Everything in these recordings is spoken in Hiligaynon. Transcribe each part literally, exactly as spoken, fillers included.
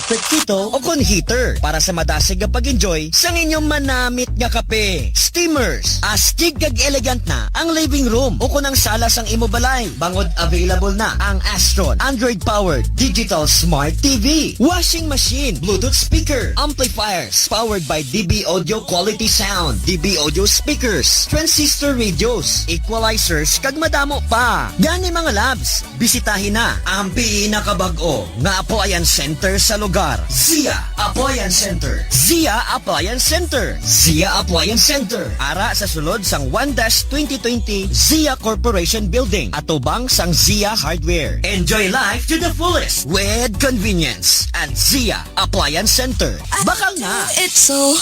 Electric kettle o kon heater para sa madasig nga pag-enjoy sang inyong manamit nga kape. Steamers, astig kag elegant na ang living room o kon ang sala sang imo balay, bangod available na ang Astron Android-powered digital smart T V, washing machine, Bluetooth speaker, amplifiers, powered by D B Audio Quality Sound, D B Audio speakers, transistor radios, equalizers, kag madamo pa. Gani, mga labs, bisitahi na ang pinakabag-o nga appliance center sa lugar, Zia Appliance Center. Zia Appliance Center. Zia Appliance Center. Ara sa sulod sang one dash twenty twenty Zia Corporation Building, atubang sang Zia Hardware. Enjoy life to the fullest with convenience at Zia Appliance Center. Bakal na! It's so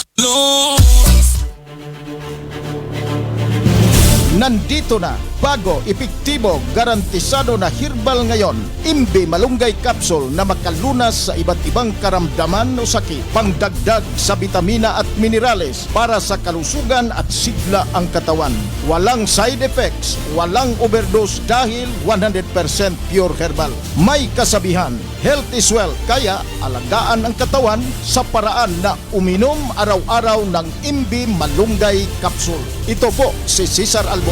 Nandito na, bago, epektibo, garantisado na herbal ngayon, Imbi Malunggay Capsule na makalunas sa iba't ibang karamdaman o sakit, pangdagdag sa bitamina at minerales para sa kalusugan at sigla ang katawan. Walang side effects, walang overdose dahil one hundred percent pure herbal. May kasabihan, "Health is wealth," kaya alagaan ang katawan sa paraan na uminom araw-araw ng Imbi Malunggay Capsule. Ito po si Cesar Albon.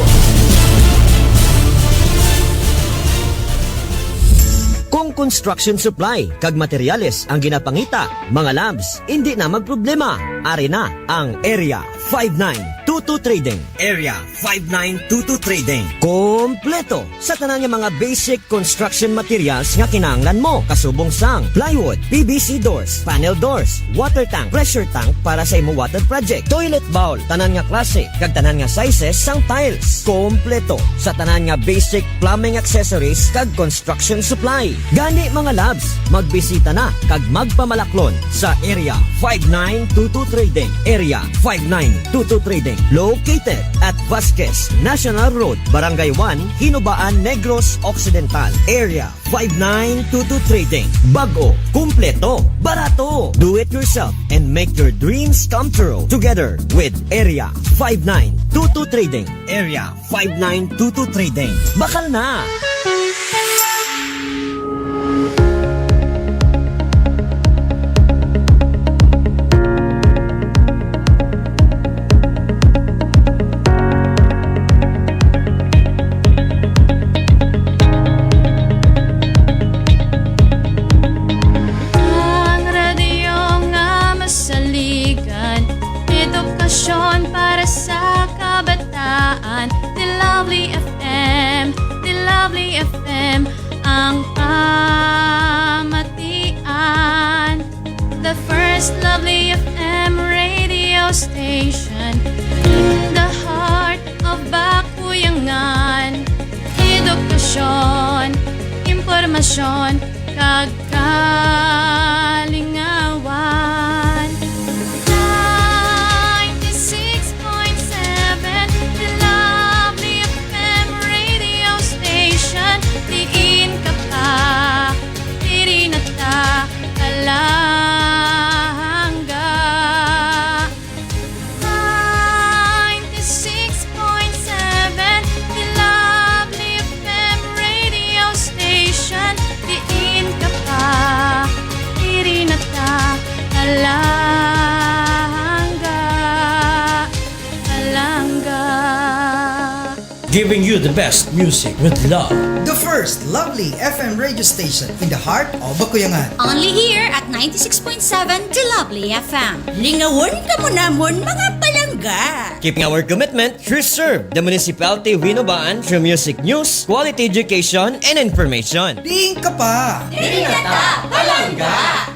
Kung construction supply kag materyales ang ginapangita, mga labs, indi na magproblema. Ari na ang Area five nine two two Trading. Area five nine two two Trading. Kompleto sa tanan nga mga basic construction materials nga kinahanglan mo, kasubong sang plywood, P V C doors, panel doors, water tank, pressure tank para sa imo water project, toilet bowl, tanan nga klase kag tanan nga sizes sang tiles. Kompleto sa tanan nga basic plumbing accessories kag construction supply. Gani, mga labs, magbisita na kag magpamalaklon sa Area five nine two two Trading. Area five nine two two Trading, located at Vasquez National Road, Barangay one, Hinubaan, Negros Occidental. Area five nine two two Trading. Bag-o, kumpleto, barato. Do it yourself and make your dreams come true together with Area five nine two two Trading. Area five nine two two Trading. Bakal na! Ang radyo nga masaligan, edukasyon para sa kabataan. The Lovely F M, The Lovely F M, ang pamatian. The first Lovely F M radio station in the heart of Bakuyangan. Edukasyon, impormasyon, kag kalingawan. Ninety-six point seven, The Lovely F M radio station. Diin ka pa, diri na ta palangga. Ninety-six point seven, The Lovely F M radio station. Diin ka pa, diri na ta palangga, palangga. Giving you the best music with love. The first Lovely F M radio station in the heart of Bakuyangan. Only here at ninety-six point seven The Lovely F M. Lingawon kamo namon, mga palangga! Keeping our commitment, preserve the municipality of Hinubaan through music news, quality education, and information. Diin ka pa! Diri na ta palangga!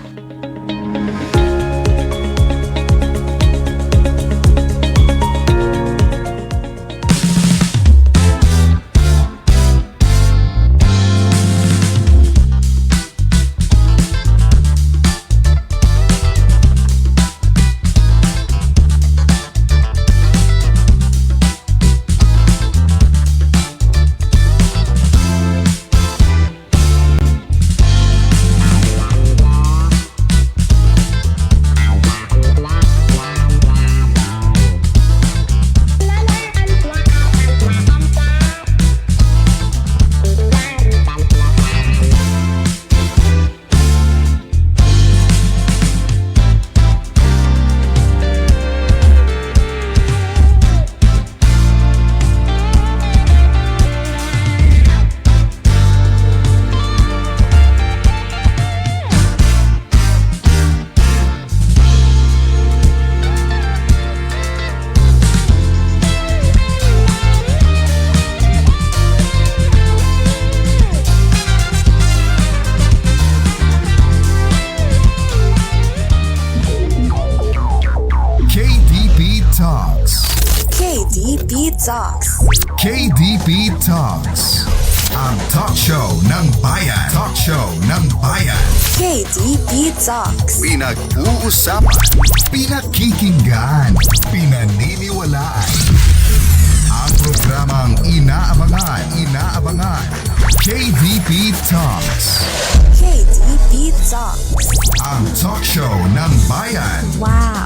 D P Talks. K D P Talks. Ang talk show ng bayan. Talk show ng bayan. K D P Talks. Pinag-uusapan, pinakikinggan, pinaniniwalaan. Ang programang inaabangan, inaabangan. K D P Talks. K D P Talks. Ang talk show ng bayan. Wow.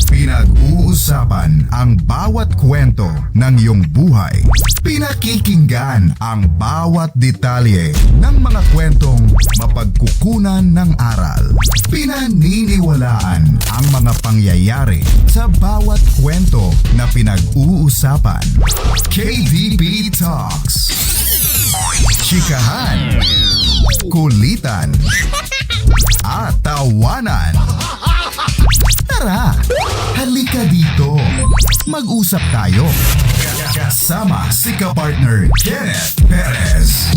Pinag-uusapan ang bawat kwento ng iyong buhay. Pinakikinggan ang bawat detalye ng mga kwentong mapagkukunan ng aral. Pinaniniwalaan ang mga pangyayari sa bawat kwento na pinag-uusapan. K D P Talks. Chikahan, kulitan, at tawanan. Tara, halika dito. Mag-usap tayo. Kasama si kapartner Kenneth Perez.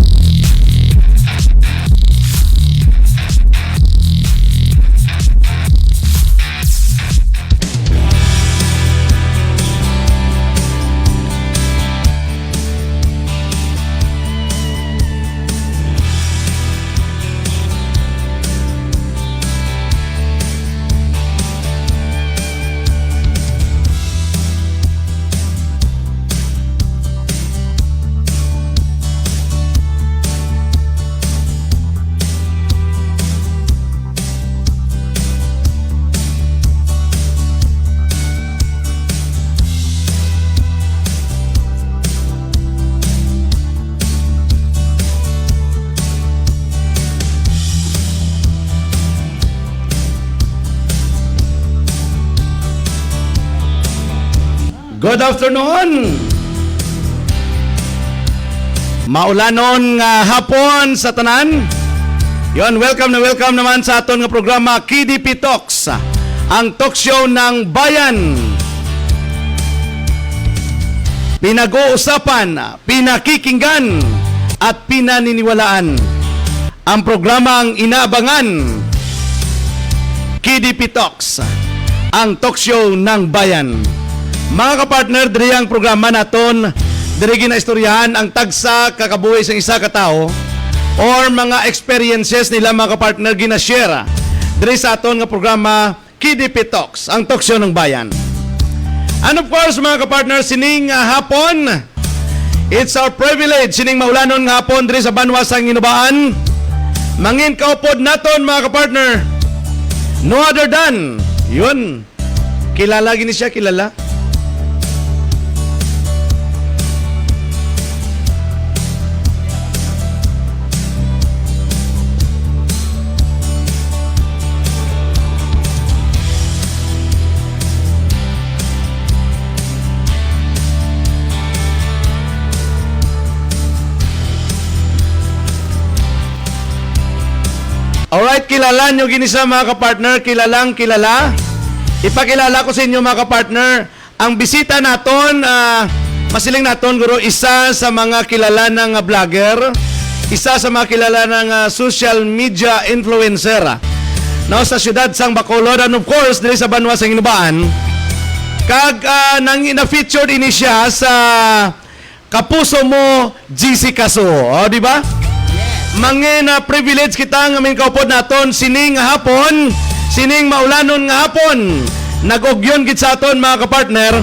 Good afternoon! Maulanon nga hapon sa tanan. Yon, welcome na welcome naman sa aton nga programa, K D P Talks, ang talk show ng bayan. Pinag-uusapan, pinakikinggan, at pinaniniwalaan. Ang programang inaabangan, K D P Talks, ang talk show ng bayan. Mga kapartner, diri ang programa naton, diri ginaistoryahan ang tagsa ka kabuhi sang isa ka tawo or mga experiences nila, mga kapartner, ginashare diri sa aton nga programa, K D P Talks, ang talk show ng bayan. And of course, mga kapartner, sining, ah, hapon, it's our privilege, sining maulanon nga hapon diri sa banwa sang Ginubaan. Mangin kaupod naton, mga kapartner, no other than, yun, kilala gini siya, kilala. Alright, kilala nyo gini sa mga kapartner, kilalang kilala. Ipakilala ko sa inyo, mga kapartner, ang bisita naton, ah, masiling naton, guro, isa sa mga kilala na nga vlogger, isa sa mga kilala na nga social media influencer, ah, no, sa siyudad sang Bacolod, and of course, diri sa banwa sang Ginubaan. Kag, ah, nang, na-featured ini siya sa Kapuso Mo, G C Kaso. O, di ba? Yes. Mangin, ah, privilege kita nga mangin kaupod naton sining nga hapon, sining maulanon nga hapon. Nag-ugyon gid sa aton, mga kapartner.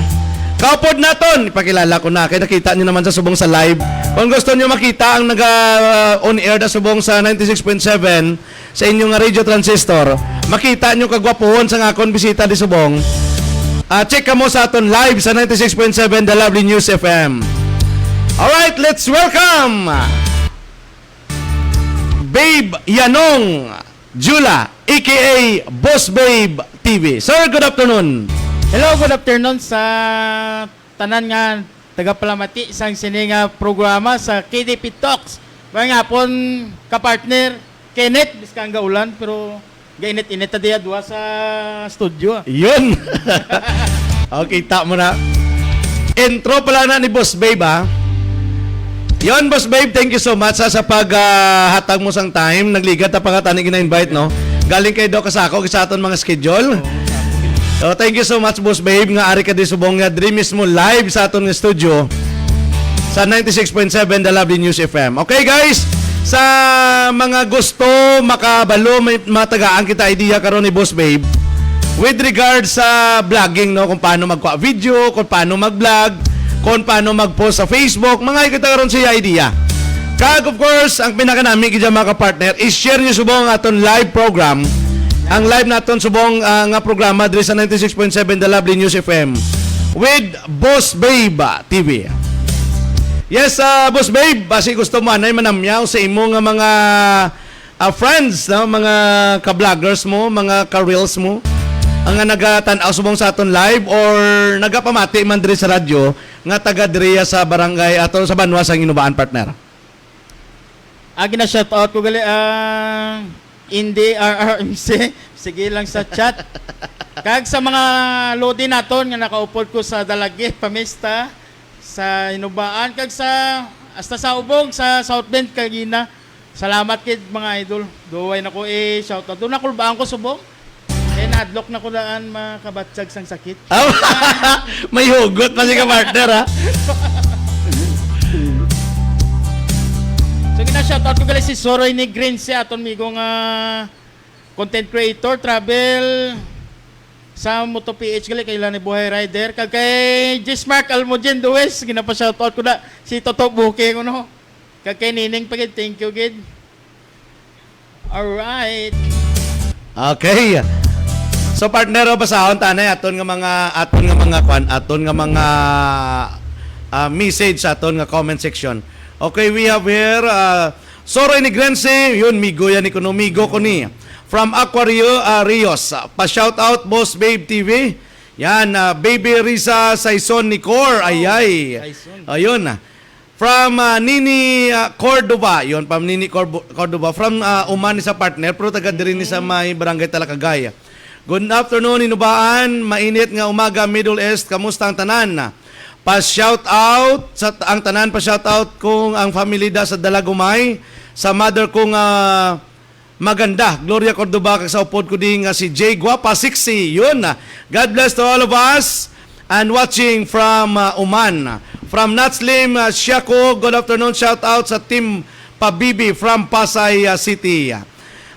Kaupod naton, ipakilala ko na, kay nakita nyo naman sa subong sa live. Kung gusto nyo makita ang naga, uh, on air na subong sa ninety-six point seven, sa inyo nga radio transistor, makita nyo kagwapuhon sang akon bisita di subong. Ah, check kamo sa aton live sa ninety-six point seven The Lovely News F M. Alright, let's welcome Babe Yanong Jula, A K A Boss Babe T V. Sir, good afternoon. Hello, good afternoon sa tanan nga tagapalamati sang sini nga programa sa K D P Talks. Maayong hapon, kapartner Kenneth, biskang gaulan, pero gainit-init ta diya duha sa studio. Yun. O, kita mo na. Intro pala na ni Boss Babe, ah. Yun, Boss Babe, thank you so much, ah, sa pag, ah, hatag mo sang time. Nagligad ta pa nga tani gina-invite, no? Galing kay Doc Asako sa aton mga schedule. Oo. Oh, thank you so much, Boss Babe, nga ari ka di subong nga diri mismo live sa aton nga studio sa ninety-six point seven The Lovely News F M. Okay, guys, sa mga gusto makabalo, may matagaan kita idea karon ni Boss Babe with regard sa vlogging, no, kung paano magkuha video, kung paano mag-vlog, kung paano mag-post sa Facebook, mga kita karon siya idea. Kag of course, ang pinakanami gid dyan, mga ka-partner, i-share niyo subong ang aton live program. Ang live naton subong, ah, nga programa diri sa ninety-six point seven The Lovely News F M with Boss Babe, ah, T V. Yes, ah, Boss Babe, basi gusto mo anay manamyaw sa imo nga mga, ah, friends, no? Mga ka-vloggers mo, mga ka-reels mo, ang nga nagatan-aw subong sa aton live or nagapamati man diri sa radyo nga taga diriya sa barangay ato sa banwa sa Ginubaan, partner. Ah, gina-shoutout ko gali, ah, Indy R R M C. Sige lang sa chat. Kag sa mga lodi naton nga nakaupod ko sa Dalagi, Pamista, sa Inubaan, kag sa, hasta sa Ubong, sa South Bend, kagina. Salamat kid, mga idol. Duway na ko i-shoutout. Doon na kulbaan ko subong. Eh, na-adlock na ko daan makabatsag sang sakit. Aw, may hugot pa si ka-partner, ha? So, gina-shoutout ko gali si Soroy ni Green, si aton migo nga content creator, travel sa Moto P H gali, kay Lani Buhay Rider, kag kay Gismark Almudien Duwes, ginapa-shoutout ko na si Toto Buke, kuno. Kag kay Nining pa gid, thank you gid. Alright. Okay. So, partner, oh, basahon ta na aton nga mga, aton nga mga kwan, aton nga mga, ah, message sa aton nga comment section. Okay, we have here, ah, Soro Inigrense, yun, migo yan ni kuno, migo ko ni. From Aquario, ah, Rios, ah, pa-shout out, Boss Babe T V. Yan, ah, Baby Risa Saison Nicor, ayay. Saison. Ayun. From, ah, Nini, ah, Cordova. Yun, from Nini Corbo-, Cordova. From, ah, Uman ni sa partner, pero taga diri ni sa may Barangay Talakagay. Good afternoon, Inubaan. Mainit nga umaga, Middle East. Kamusta ang tanan? Pa-shout out sa t-, ang tanan, pa-shout out kung ang family da sa Dalagumay, sa mother kong, ah, maganda, Gloria Cordova, kag sa upod ko di nga si Jay Guapa Sexy. Yun. God bless to all of us. And watching from, uh, Oman. From Natslim, uh, Siako, good afternoon. Shout out sa Team Pabibi from Pasay, uh, City.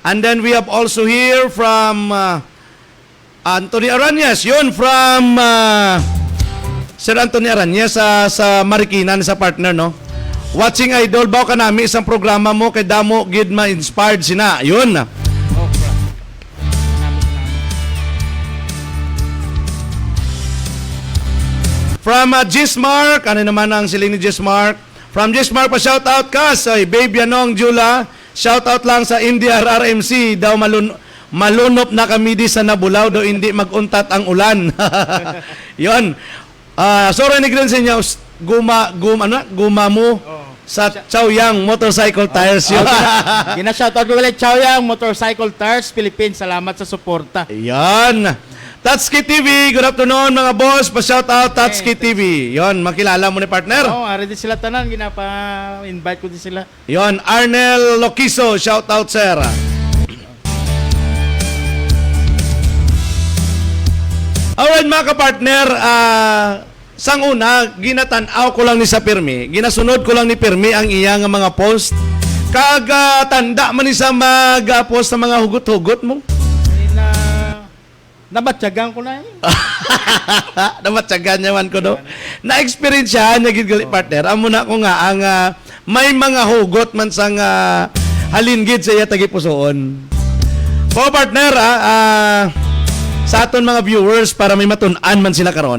And then we have also here from, uh, Anthony Arañez. Yun, from, uh, Sir Anthony Arañez sa, sa Marikina ni sa partner, no? Watching, idol, baw ka nami isang programa mo kay damo gid ma-inspired sina. Yun. Okra. From, uh, Gismark, ano naman ang siling ni Gismark? From Gismark pa shout out ka, say, Babe Yanong Jula, shout out lang sa N D R R M C, daw malun-, malunop na kami di sa Nabulaw, daw hindi mag-untat ang ulan. Yon. Ah, sorry ni Glenn sa inyo, s-, guma, gum-, ano, guma mo Oo. sa Chaoyang Motorcycle Tires. Oh, yun. Gina-, gina-shoutout ko ulit, Chaoyang Motorcycle Tires Philippines. Salamat sa suporta. Yan. Tatski T V, good afternoon, mga boss. Pa-shoutout, Tatski T V. Yon, makilala mo ni partner. Oo, ari din sila tanan, ginapa-invite ko din sila. Yon, Arnel Loquiso, shoutout, sir. Alright, mga kapartner, ah, sang una, ginatan-aw ko lang ni sa pirmi, ginasunod ko lang ni pirmi ang iya nga mga post. Kag, ah, tanda man ni sa mag, ah, post sa mga hugot-hugot mo. Ay, na, nabatyagan ko na eh. Nabatyagan niya man ko, no? Na-experience siya, niya gid gali, Oo. partner. Amo na ko nga, ang, ah, may mga hugot man sang, ah, halin gid sa iya tagipusoon. Po, partner, ah, ah, sa aton mga viewers, para may matun-an man sila karon.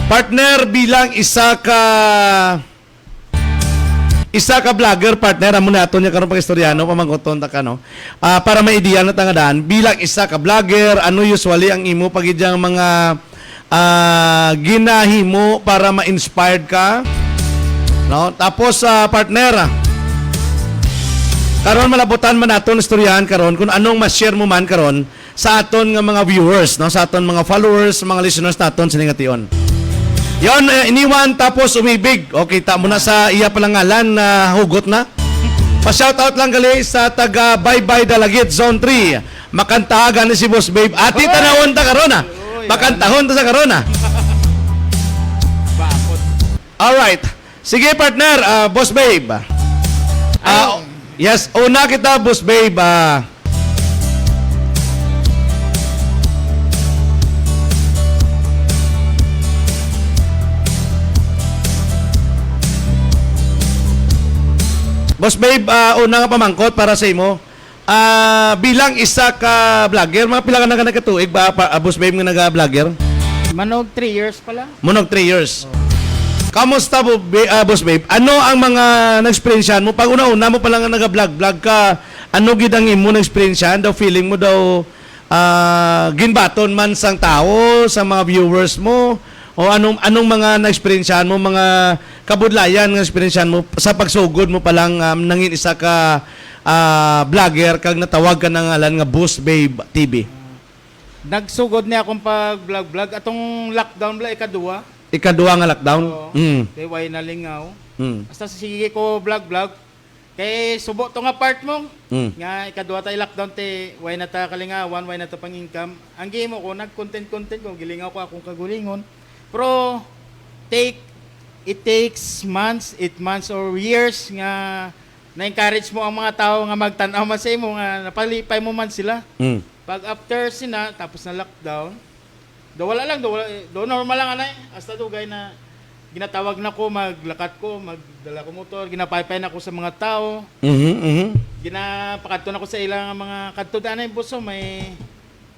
Partner, bilang isa ka, isa ka vlogger, partner, amo na aton niya karon pag-istorya, no? Pamangkuton ta ka, no? Ah, para may ideya na tangadaan, bilang isa ka vlogger, ano usually ang imo pagid yang mga, ah, ginahimo para ma-inspired ka? No? Tapos, ah, partner, ah, karon malabutan man naton istoryahan karon kung anong ma-share mo man karon sa aton nga mga viewers, no? Sa aton mga followers, mga listeners naton sini nga tion. Yon, eh, iniwan tapos umibig. O, kita mo na sa iya palangalan na hugot na. Pa-shoutout lang gali sa taga Baybay Dalagit, Zone three. Makantaha gani si Boss Babe. Ati, hoy! Tanawon ta karon, ah. Hoy, makantahon ta sa karon, ah. Bakot. Alright. Sige, partner, ah, Boss Babe. Ah, yes, una kita, Boss Babe, ah. Boss Babe, ah, una nga pamangkot para sa imo. Ah, bilang isa ka vlogger, mga pila ka na ka nagkatuig ba, pa, ah, Boss Babe, nga naga-vlogger? Manog three years pa lang. Manog three years. Oo. Kamusta, Bo-, Be-, ah, Boss Babe? Ano ang mga na-experiencehan mo? Pag una-una mo pa lang nga naga-vlog-vlog ka, ano gid ang imo na-experiencehan? Daw feeling mo daw, ah, ginbaton man sang tawo, sa mga viewers mo? O anong, anong mga na-experiencehan mo, mga kabudlayan nga experiencehan mo sa pagsugod mo pa lang, um, nangin isa ka, ah, vlogger kag natawag ka na ngalan nga Boss Babe T V? Nagsugod ni akong pag-vlog-vlog atong lockdown bala, ikaduha. Ikaduha nga lockdown? Oo. Mm. Kay way nalingaw. Mm. Hasta sige ko vlog-vlog. Kay subo to nga part mo. Mm. Nga ikaduha ta lockdown, te, way na ta kalingawan, way na ta pang-income. Ang gihimo ko, nag-content-content ko, gilingaw ko akong kagulingon. Pero take, it takes months, eight months or years nga na-encourage mo ang mga tao nga magtan-aw man sa imo, nga napalipay mo man sila. Mm. Pag after sina, tapos na lockdown, do wala lang, do wala, do normal lang, anay. Hasta dugay na ginatawag na ko, maglakat ko, magdala ko motor, ginapaypay na ko sa mga tao. Mhm, mhm. Ginapakadto na ko sa ilang mga kadto, anay, boss, so may,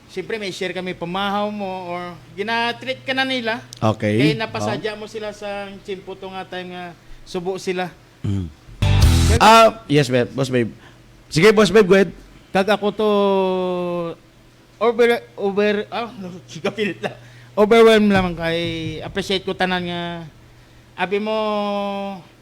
siyempre, may share kami pamahaw mo, or gina-treat ka na nila. Okay. Kay napasadya mo sila sa tiyempo to nga time nga subo sila. Mm. Kag- Ah, yes, Boss Babe. Sige, Boss Babe, go ahead. Kag ako to, over, over, ah, no, sigapilit lang. Overwhelmed lang kay appreciate ko tanan nga, abi mo,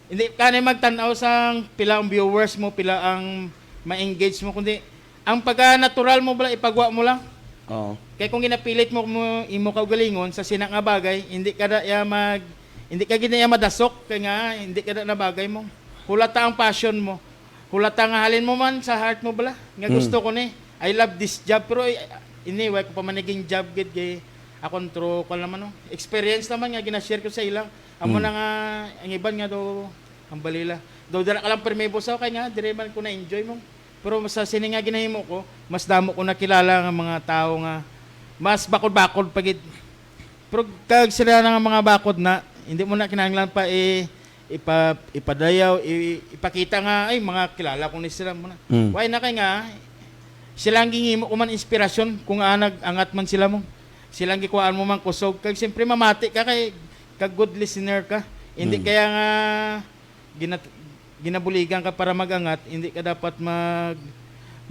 hindi ka na magtan-aw sang pila ang viewers mo, pila ang ma-engage mo, kundi ang pagka-natural mo bala, ipagwa mo lang. Oo. Kay kung ginapilit mo, mo imo kaugalingon sa sina nga bagay, hindi ka na iya mag, hindi ka gid na iya madasok, kay nga hindi ka na nabagay mo. Hulata ang passion mo. Hulata nga halin mo man sa heart mo bala, nga Hmm. gusto ko ni. I love this job, pero, eh, ini, way ko pa man naging job gid kay akon true, kwan naman, no? Experience naman nga gina-share ko sa ila. Amo Hmm. na nga, ang iban nga do, ang balila. Do, dira ka lang permi busaw, kay nga, dire man ko na-enjoy mo. Pero sa sini nga ginahimo ko, mas damo ko nakilala nga mga tao nga mas bakod-bakod pa gid. Pero kag sila na nga mga bakod na, hindi mo na kinahanglan pa i-, ipa-, ipadayaw, i-, ipakita nga, "Ay, mga kilala ko ni sila," mo na. Mm. Why na kay nga, sila ang ginhimo ko man inspirasyon kung anag-angat man sila mo. Sila ang gikuhaan mo man kusog. Kag siyempre, mamati ka kay kag good listener ka. Hindi Mm. kaya nga ginat-, ginabuligan ka para mag-angat, hindi ka dapat mag-,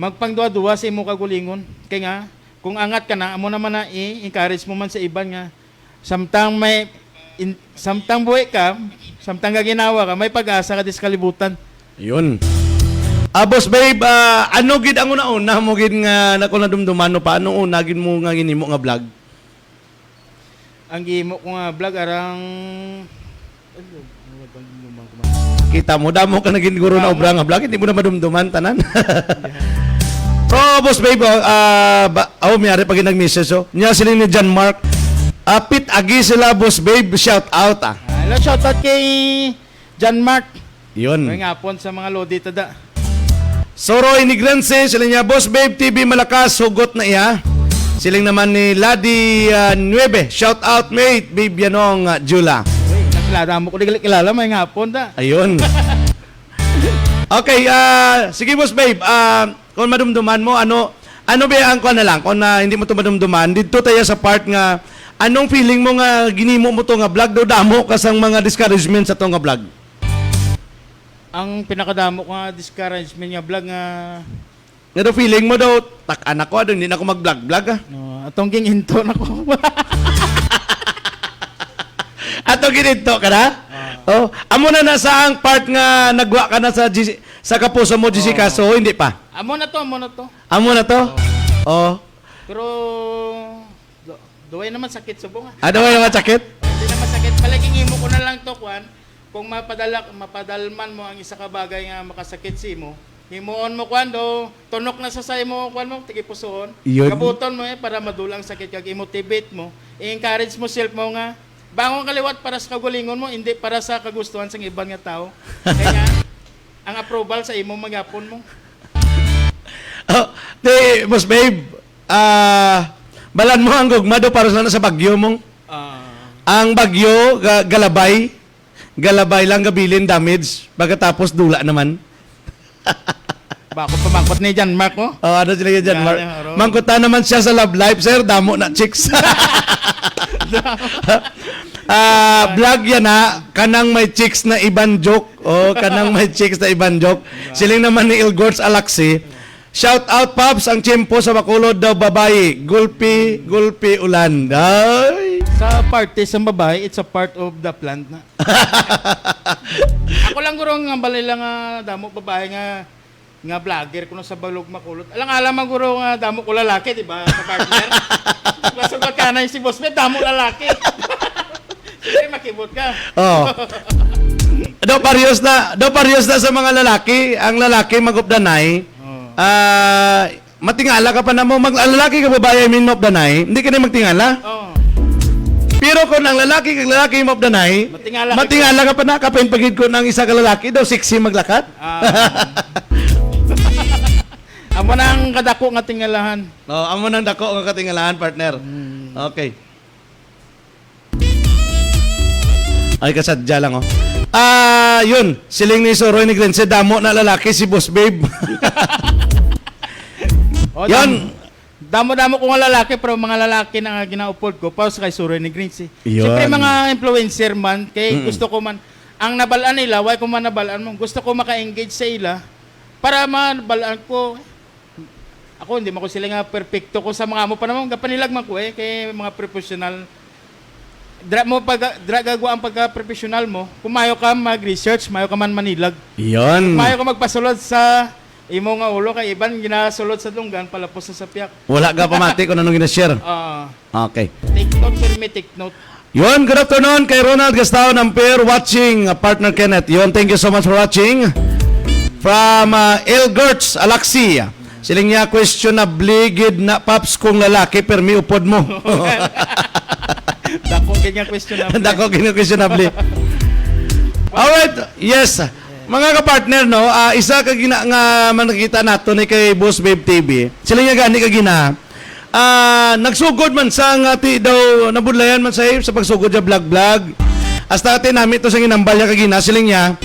magpangduwa-duwa sa imo kagulingon. Kay nga, kung angat ka na, amo naman na i-encourage mo man sa iban nga, samtang may, in-, samtang buhi ka, samtang gaginawa ka, may pag-asa ka dis kalibutan. Yun. Ah, Boss Babe, ah, ano gid ang una-una mo gid nga nako nadumduman, no? Paano una gid mo nga ginimo nga vlog? Ang gihimo ko nga vlog, arang, ano, ano ba ang lumang kumain? Kita mo, damo ka naging guro na Tama. Obra nga vlog, hindi mo na madumduman, tanan. Yeah. Oh, Boss Babe, oh, ah, ba, oh, may ari pa gid nag-message, oh. Niya sila ni John Mark. Apit agi sila, Boss Babe, shout out, ah. Ah, hello, shout out kay John Mark. Yun. May ngapon sa mga lodi tada. Soroy Negrense, sila niya, "Boss Babe T V malakas, hugot na iya." Siling naman ni Ladi, ah, nuebe, "Shout out, mate, Babe Yanong, ah, Jula." Uy, nakilala mo ko, di kilala, may ngapon ta. Ayun. Okay, ah, sige, Boss Babe, ah, kung madumduman mo, ano, ano ba ang kuwan na lang, kung, ah, hindi mo to madumduman, dito tayo sa part nga, anong feeling mo nga ginimo mo to nga vlog, daw damo ka sang mga discouragement sa to nga vlog? Ang pinakadamo ko nga discouragement nga vlog nga Nga daw feeling mo daw, "Tak-an ako, daw hindi na ako mag-vlog-vlog, ah." No, atong ging-into na ko. Ato gininto ka na? Ah. Oh, amo na na sa ang part nga nagwa ka na sa G C, sa kapuso mo, G C Oo. Kaso, hindi pa? Amo na to, amo na to. Amo na to? Oo. Oh. Pero, do-, duway naman sakit subong, ah. Ah, duway naman sakit? Hindi naman sakit. Palaging imo ko na lang to, kwan. Kung mapadala, mapadalman mo ang isa ka bagay nga makasakit sa imo, Himuon mo, kwan, do, tunok na sa, sa imo, kwan mo, tigipusoon. Yun. Kabuton mo, eh, para madula ang sakit kag i-motivate mo. I-encourage mo self mo nga, bangon ka liwat para sa kaugalingon mo, hindi para sa kagustuhan sang iban nga tawo. Kaya, ang approval sa imo, magyapon mo. Oh, di, Boss Babe, ah, balan mo ang gugma do para sana sa bagyo mong. Ah. Ang bagyo, ga-, galabay. Galabay lang, gabilin, damage. Pagkatapos, dula naman. Bako pamangkot ni John Mark, oh. Oh, ano sila yan, John Mark? Yan, yan, aro. Mangkutan naman siya sa love life, sir. Damo na chicks. Ah, vlog yan, ha. Kanang may chicks na iban joke. Oh, kanang may chicks na iban joke. Siling naman ni Ilgorts Alaxi, "Shout out, Paps, ang tiyempo sa Bacolod daw babayi. Gulpi, gulpi, ulan." Ay. Sa parte sa babae, it's a part of the plant na. Ako lang guro nga balay lang nga damo babae nga, nga vlogger kuno sa Balog Makulot. Alang-alang man guro nga damo ko lalaki, di ba, ka partner? Nasugot ka na yung si Boss Med, damo lalaki. Siyempre, makibot ka. Oh. Do pareho na, do pareho na sa mga lalaki, ang lalaki mag-updanay. Oh. Ah, matingala ka pa na mo, mag-, lalaki ka babae, I mean, mag-updanay, hindi ka na magtingala. Oh. Pero kung ang lalaki kag lalaki mag-updanay, matingala ka pa na, kapin pagid ko ng isa ka lalaki daw, sexy maglakat. Ah. Amo na ang kadako nga tingalahan. Oh, amo nang dako nga katingalahan, partner. Mm. Okay. Ay, kasadya lang, oh. Ah, yun. Siling ni Soroy ni Glenn, sa damo na lalaki si Boss Babe. Oh, yun. Dam-, damo-damo ko nga lalaki, pero mga lalaki na nga ginaupod ko, pa sa kay Soroy ni Glenn, si. Yun. Siyempre, mga influencer man, kay gusto ko man, ang nabalaan nila, why ko man nabalaan mo, gusto ko maka-engage sa ila, para mabalaan ko, ako, hindi man ko sila nga perpekto ko sa mga amo pa naman, gapanilag man ko eh, kay mga professional. Dra mo pag, dra gagwa ang pagka-professional mo, kung mayo ka mag-research, mayo ka man manilag. Iyon. Mayo ka magpasulod sa imo nga ulo, kay iban ginasulod sa dunggan, palapos sa sapyak. Wala ka pamati kung anong gina-share. Oo. Okay. Take note, sir, may take note. Yon, good afternoon kay Ronald Gastao Namper watching, uh, partner Kenneth. Yon, thank you so much for watching. From, uh, L Gertz Alaxi. Siling niya, "Questionable gid na, Paps, kung lalaki, permi upod mo." Dako gid nga questionable. Dako gid nga questionable. Alright, yes. Mga kapartner, no, ah, isa ka gina-, nga man nakita nato ni kay Boss Babe T V. Sila nga gani ka gina, ah, nagsugod man sa nga ti daw nabudlayan man sa, sa pagsugod sa vlog-vlog. Hasta ati nami to sa ginambal niya kagina, siling niya,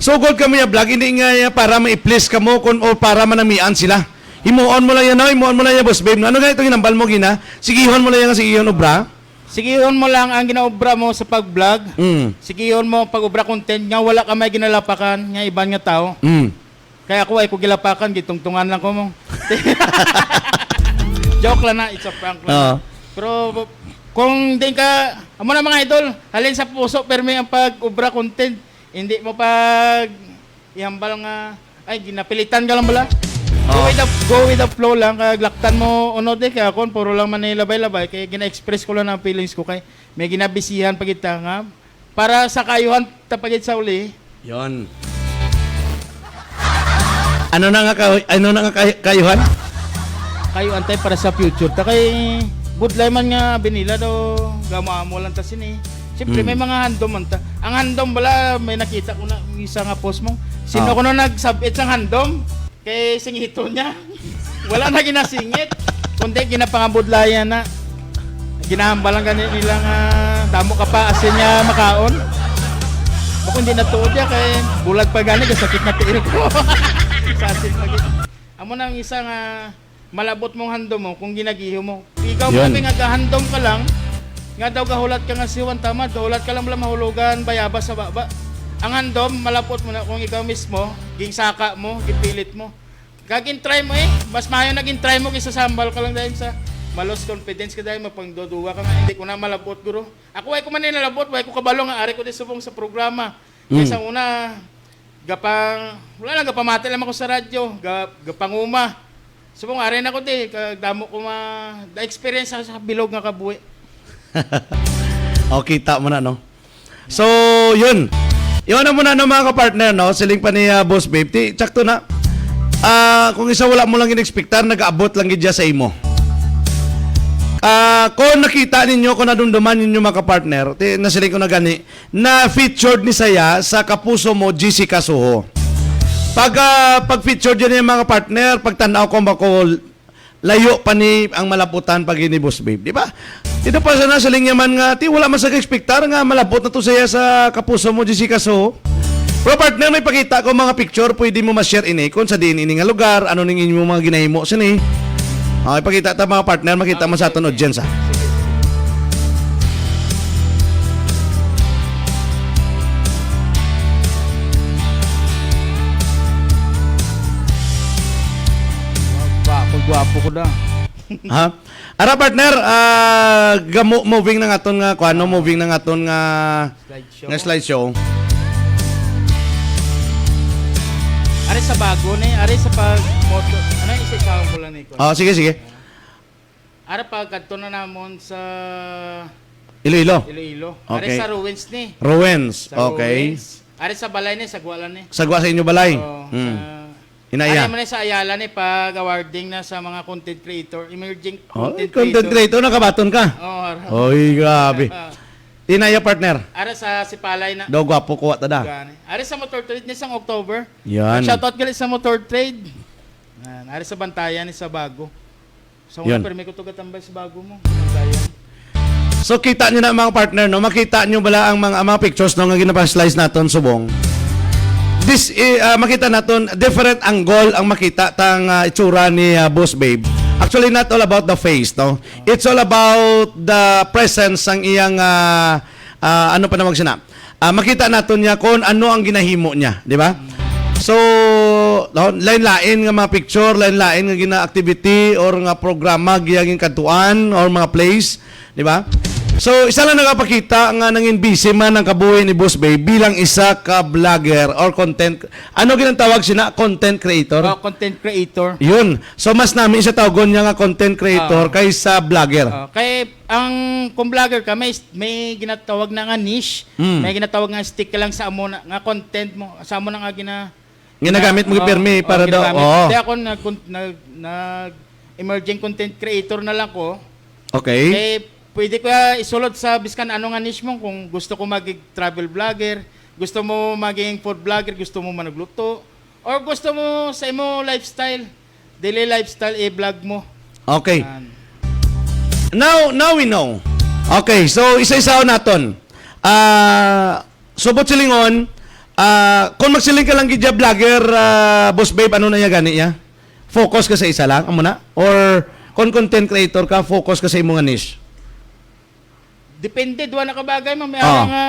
"Sugod kamo ya vlog, hindi nga ya para ma-please kamo kun, o para manamian sila. Himuon mo lang yan, no? Himuon mo lang yan, Boss Babe. Ano nga itong ginambal mo gina? Sigihon mo lang yan, sigihon obra." Sigihon mo lang ang ginaobra mo sa pag-vlog. Mm. Sigihon mo ang pag-obra content nga wala ka may ginalapakan nga iban nga tao. Mm. Kaya ako ay ko gilapakan, gitungtungan lang ko mo. Joke lang na, it's a prank lang. Oo. Pero kung di ka, amo na mga idol, halin sa puso, permi ang pag-obra content. Hindi mo pag ihambal nga, ay, ginapilitan ka lang bala. Go Oo. with the, go with the flow lang, kaya laktan mo, unod eh, kaya kon, puro lang man labay-labay, kaya gina-express ko lang ang feelings ko, kay may ginabisihan pa kita nga, para sa kaayuhan ta pa gid sa uli. Yon. Ano na nga ka-, ano na nga kay-, kaayuhan? Kaayuhan tay para sa future ta kay budlay man nga binila daw gamo-amo lang ta sini. Siyempre, Mm. may mga handom man ta. Ang handom bala, may nakita ko na isa nga post mo. Sino Oh. ko na nagsabit sang handom? Kay singito niya. Wala na ginasingit. Kundi ginapangabudlayan na. Ginahambal lang gani nila nga damo ka pa asin nga makaon. Bako hindi na tuod ya kay bulag pa gani, gasakit na tiil ko. Sa asin lagi. Amo na ang isa nga malabot mong handom mo kung ginagiho mo. Ikaw Yun. Mo nga gahandom ka lang, nga daw gahulat ka nga si Juan Tamad, gahulat ka lang bala mahulogan, bayabas sa baba. Ang handom, malabot mo na kung ikaw mismo, ginsaka mo, gipilit mo. Kag in-try mo eh. Mas maayo nag-in-try mo kaysa sambal ka lang dahil sa malos confidence ka dahil mapangduduwa ka nga, "Hindi ko na malabot, guro." Ako, way ko man nalabot, way ko kabalo nga ari ko di subong sa programa. Kaya Mm. sa una, gapang, wala lang, gapamati lang ako sa radyo, ga-, gapanguma. Subong, ari na ko di, kag damo ko ma-, na-experience sa, sa bilog nga kabuhi. O, kita mo na, no? So, yun. Yun na muna, no, mga kapartner, no? Siling pa ni, ah, Boss Babe. Ti, tsakto na. Ah, kung isa wala mo lang in-expectar, nag-aabot lang gid siya sa imo. Ah, kung nakita ninyo, kung nadumduman ninyo, mga partner, ti-, nasiling ko na gani, na featured ni saya sa Kapuso Mo, Jessica Soho. Pag, ah, pag featured yun yung mga partner, pagtanaw ko, bako, layo pa ni ang malaputan pag ini, Boss Babe, di ba? Dito pa sa nasiling niya man nga, ti, wala man sa ka-expectar nga malapot na to siya sa Kapuso Mo, Jessica Soho. Pero partner, may pakita ko mga picture, pwede mo ma-share ini kung sa diin ini nga lugar, ano ning inyo mga ginahimo sini. Okay, pakita ta mga partner, makita mo sa aton audience, ah. Gwapo, gwapo ko da. Ha? Ara, partner, ah, gamo moving na nga aton nga kuan, no, moving na nga aton nga, Slideshow. Nga slideshow. Ari sa bago ni, ari sa pag moto, ano, isa-isa ko lang ni. Oh, sige, sige. Ara pa kadto na namon sa Iloilo. Iloilo. Ari Okay. sa ruins ni. Ruins. Sa Okay. ruins. Ari sa balay ni, sa Gualan ni. Sagwa sa inyo balay. Oo, Hmm. sa Inaya. Ari man sa Ayala ni pag awarding na sa mga content creator, emerging Oh, content content creator. creator, nakabaton ka. Oh, ara. Oy, grabe. Ah. Inaya, partner. Ara sa Sipalay na. Daw gwapo kuha ta da. Gani. Ari sa motor trade ni sang October. Yan. Shoutout gali sa motor trade. Yan. Ari sa Bantayan ni sa Bago. Sa Yun. Una, permi ko to gatambay sa Bago mo. Bantayan. So, kita nyo na, mga partner, no? Makita nyo bala ang mga, ang mga pictures, no, nga ginapa-slice naton subong? This, eh, ah, makita naton different angle ang makita tang, ah, itsura ni, ah, Boss Babe. Actually, not all about the face, no? It's all about the presence sang iyang, ah, ah, ano pa nawag sina? Ah, makita naton niya kung ano ang ginahimo niya, di ba? So, no, lain-lain nga mga picture, lain-lain nga gina-activity or nga programa giyang kadtuan or mga plays, di ba? So, isa lang nagapakita nga nangin busy man ang kabuhi ni Boss Bay bilang isa ka vlogger or content, ano ginatawag sina? Content creator? Oh, content creator. Yun. So, mas nami siya tawgon niya nga content creator Oo. kaysa vlogger. Oh, kay ang kung vlogger ka, may, may ginatawag na nga niche, Mm. may ginatawag nga stick ka lang sa amo na, nga content mo, sa amo na nga gina-, Ginagamit mo gina-, gipirmi oh, para oh, daw, ginagamit. oh. Kaya ako nag, nag, nag emerging content creator na lang ko. Okay. Eh, pwede ko, ah, isulod sa biskan ano nga niche mo. Kung gusto ko maging travel vlogger, gusto mo maging food vlogger, gusto mo manugluto, or gusto mo sa imo lifestyle, daily lifestyle, i-vlog mo. Okay. Yan. Now, now we know. Okay, so isa-isa naton. Ah, subot silingon, ah, kung magsiling ka lang gid vlogger, ah, Boss Babe, ano na iya gani ya? Focus ka sa isa lang, amo na? Or kung content creator ka, focus ka sa imo nga niche? Depende, duha na ka bagay, ma'am. May Ah. ara nga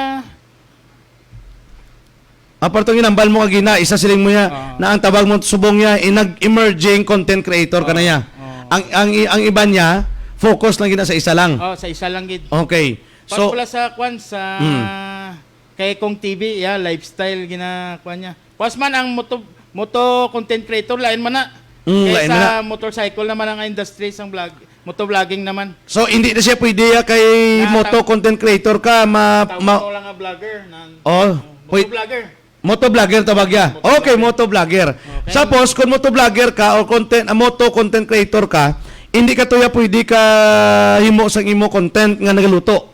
Apart ang ginambal mo kagina, isa siling mo niya Ah. na ang tawag mo subong niya, eh, nag-emerging content creator ka na Ah, niya. ah. Ang, ang, i-, ang iba niya, focus lang gina sa isa lang. Oh, sa isa lang gid. Okay. Pag So, pula sa kwan, sa Hmm. kay Kong T V, yeah, lifestyle gina kwan niya. Pas man ang moto, moto content creator, lain man na. Mm, Kay lain sa man na. motorcycle naman ang industry sang vlog, motovlogging naman. So, hindi na siya pwede, ah, kay Na moto tawag content creator ka, ma-, Tawag ma- mo lang nga vlogger. Na, Oh, oh, pwede. motovlogger. Motovlogger tawag ya. Motovlogger. Okay, motovlogger. Okay. Suppose, kung motovlogger ka or content, ah, moto content creator ka, hindi ka tuya pwede ka himo sang imo content nga nagaluto.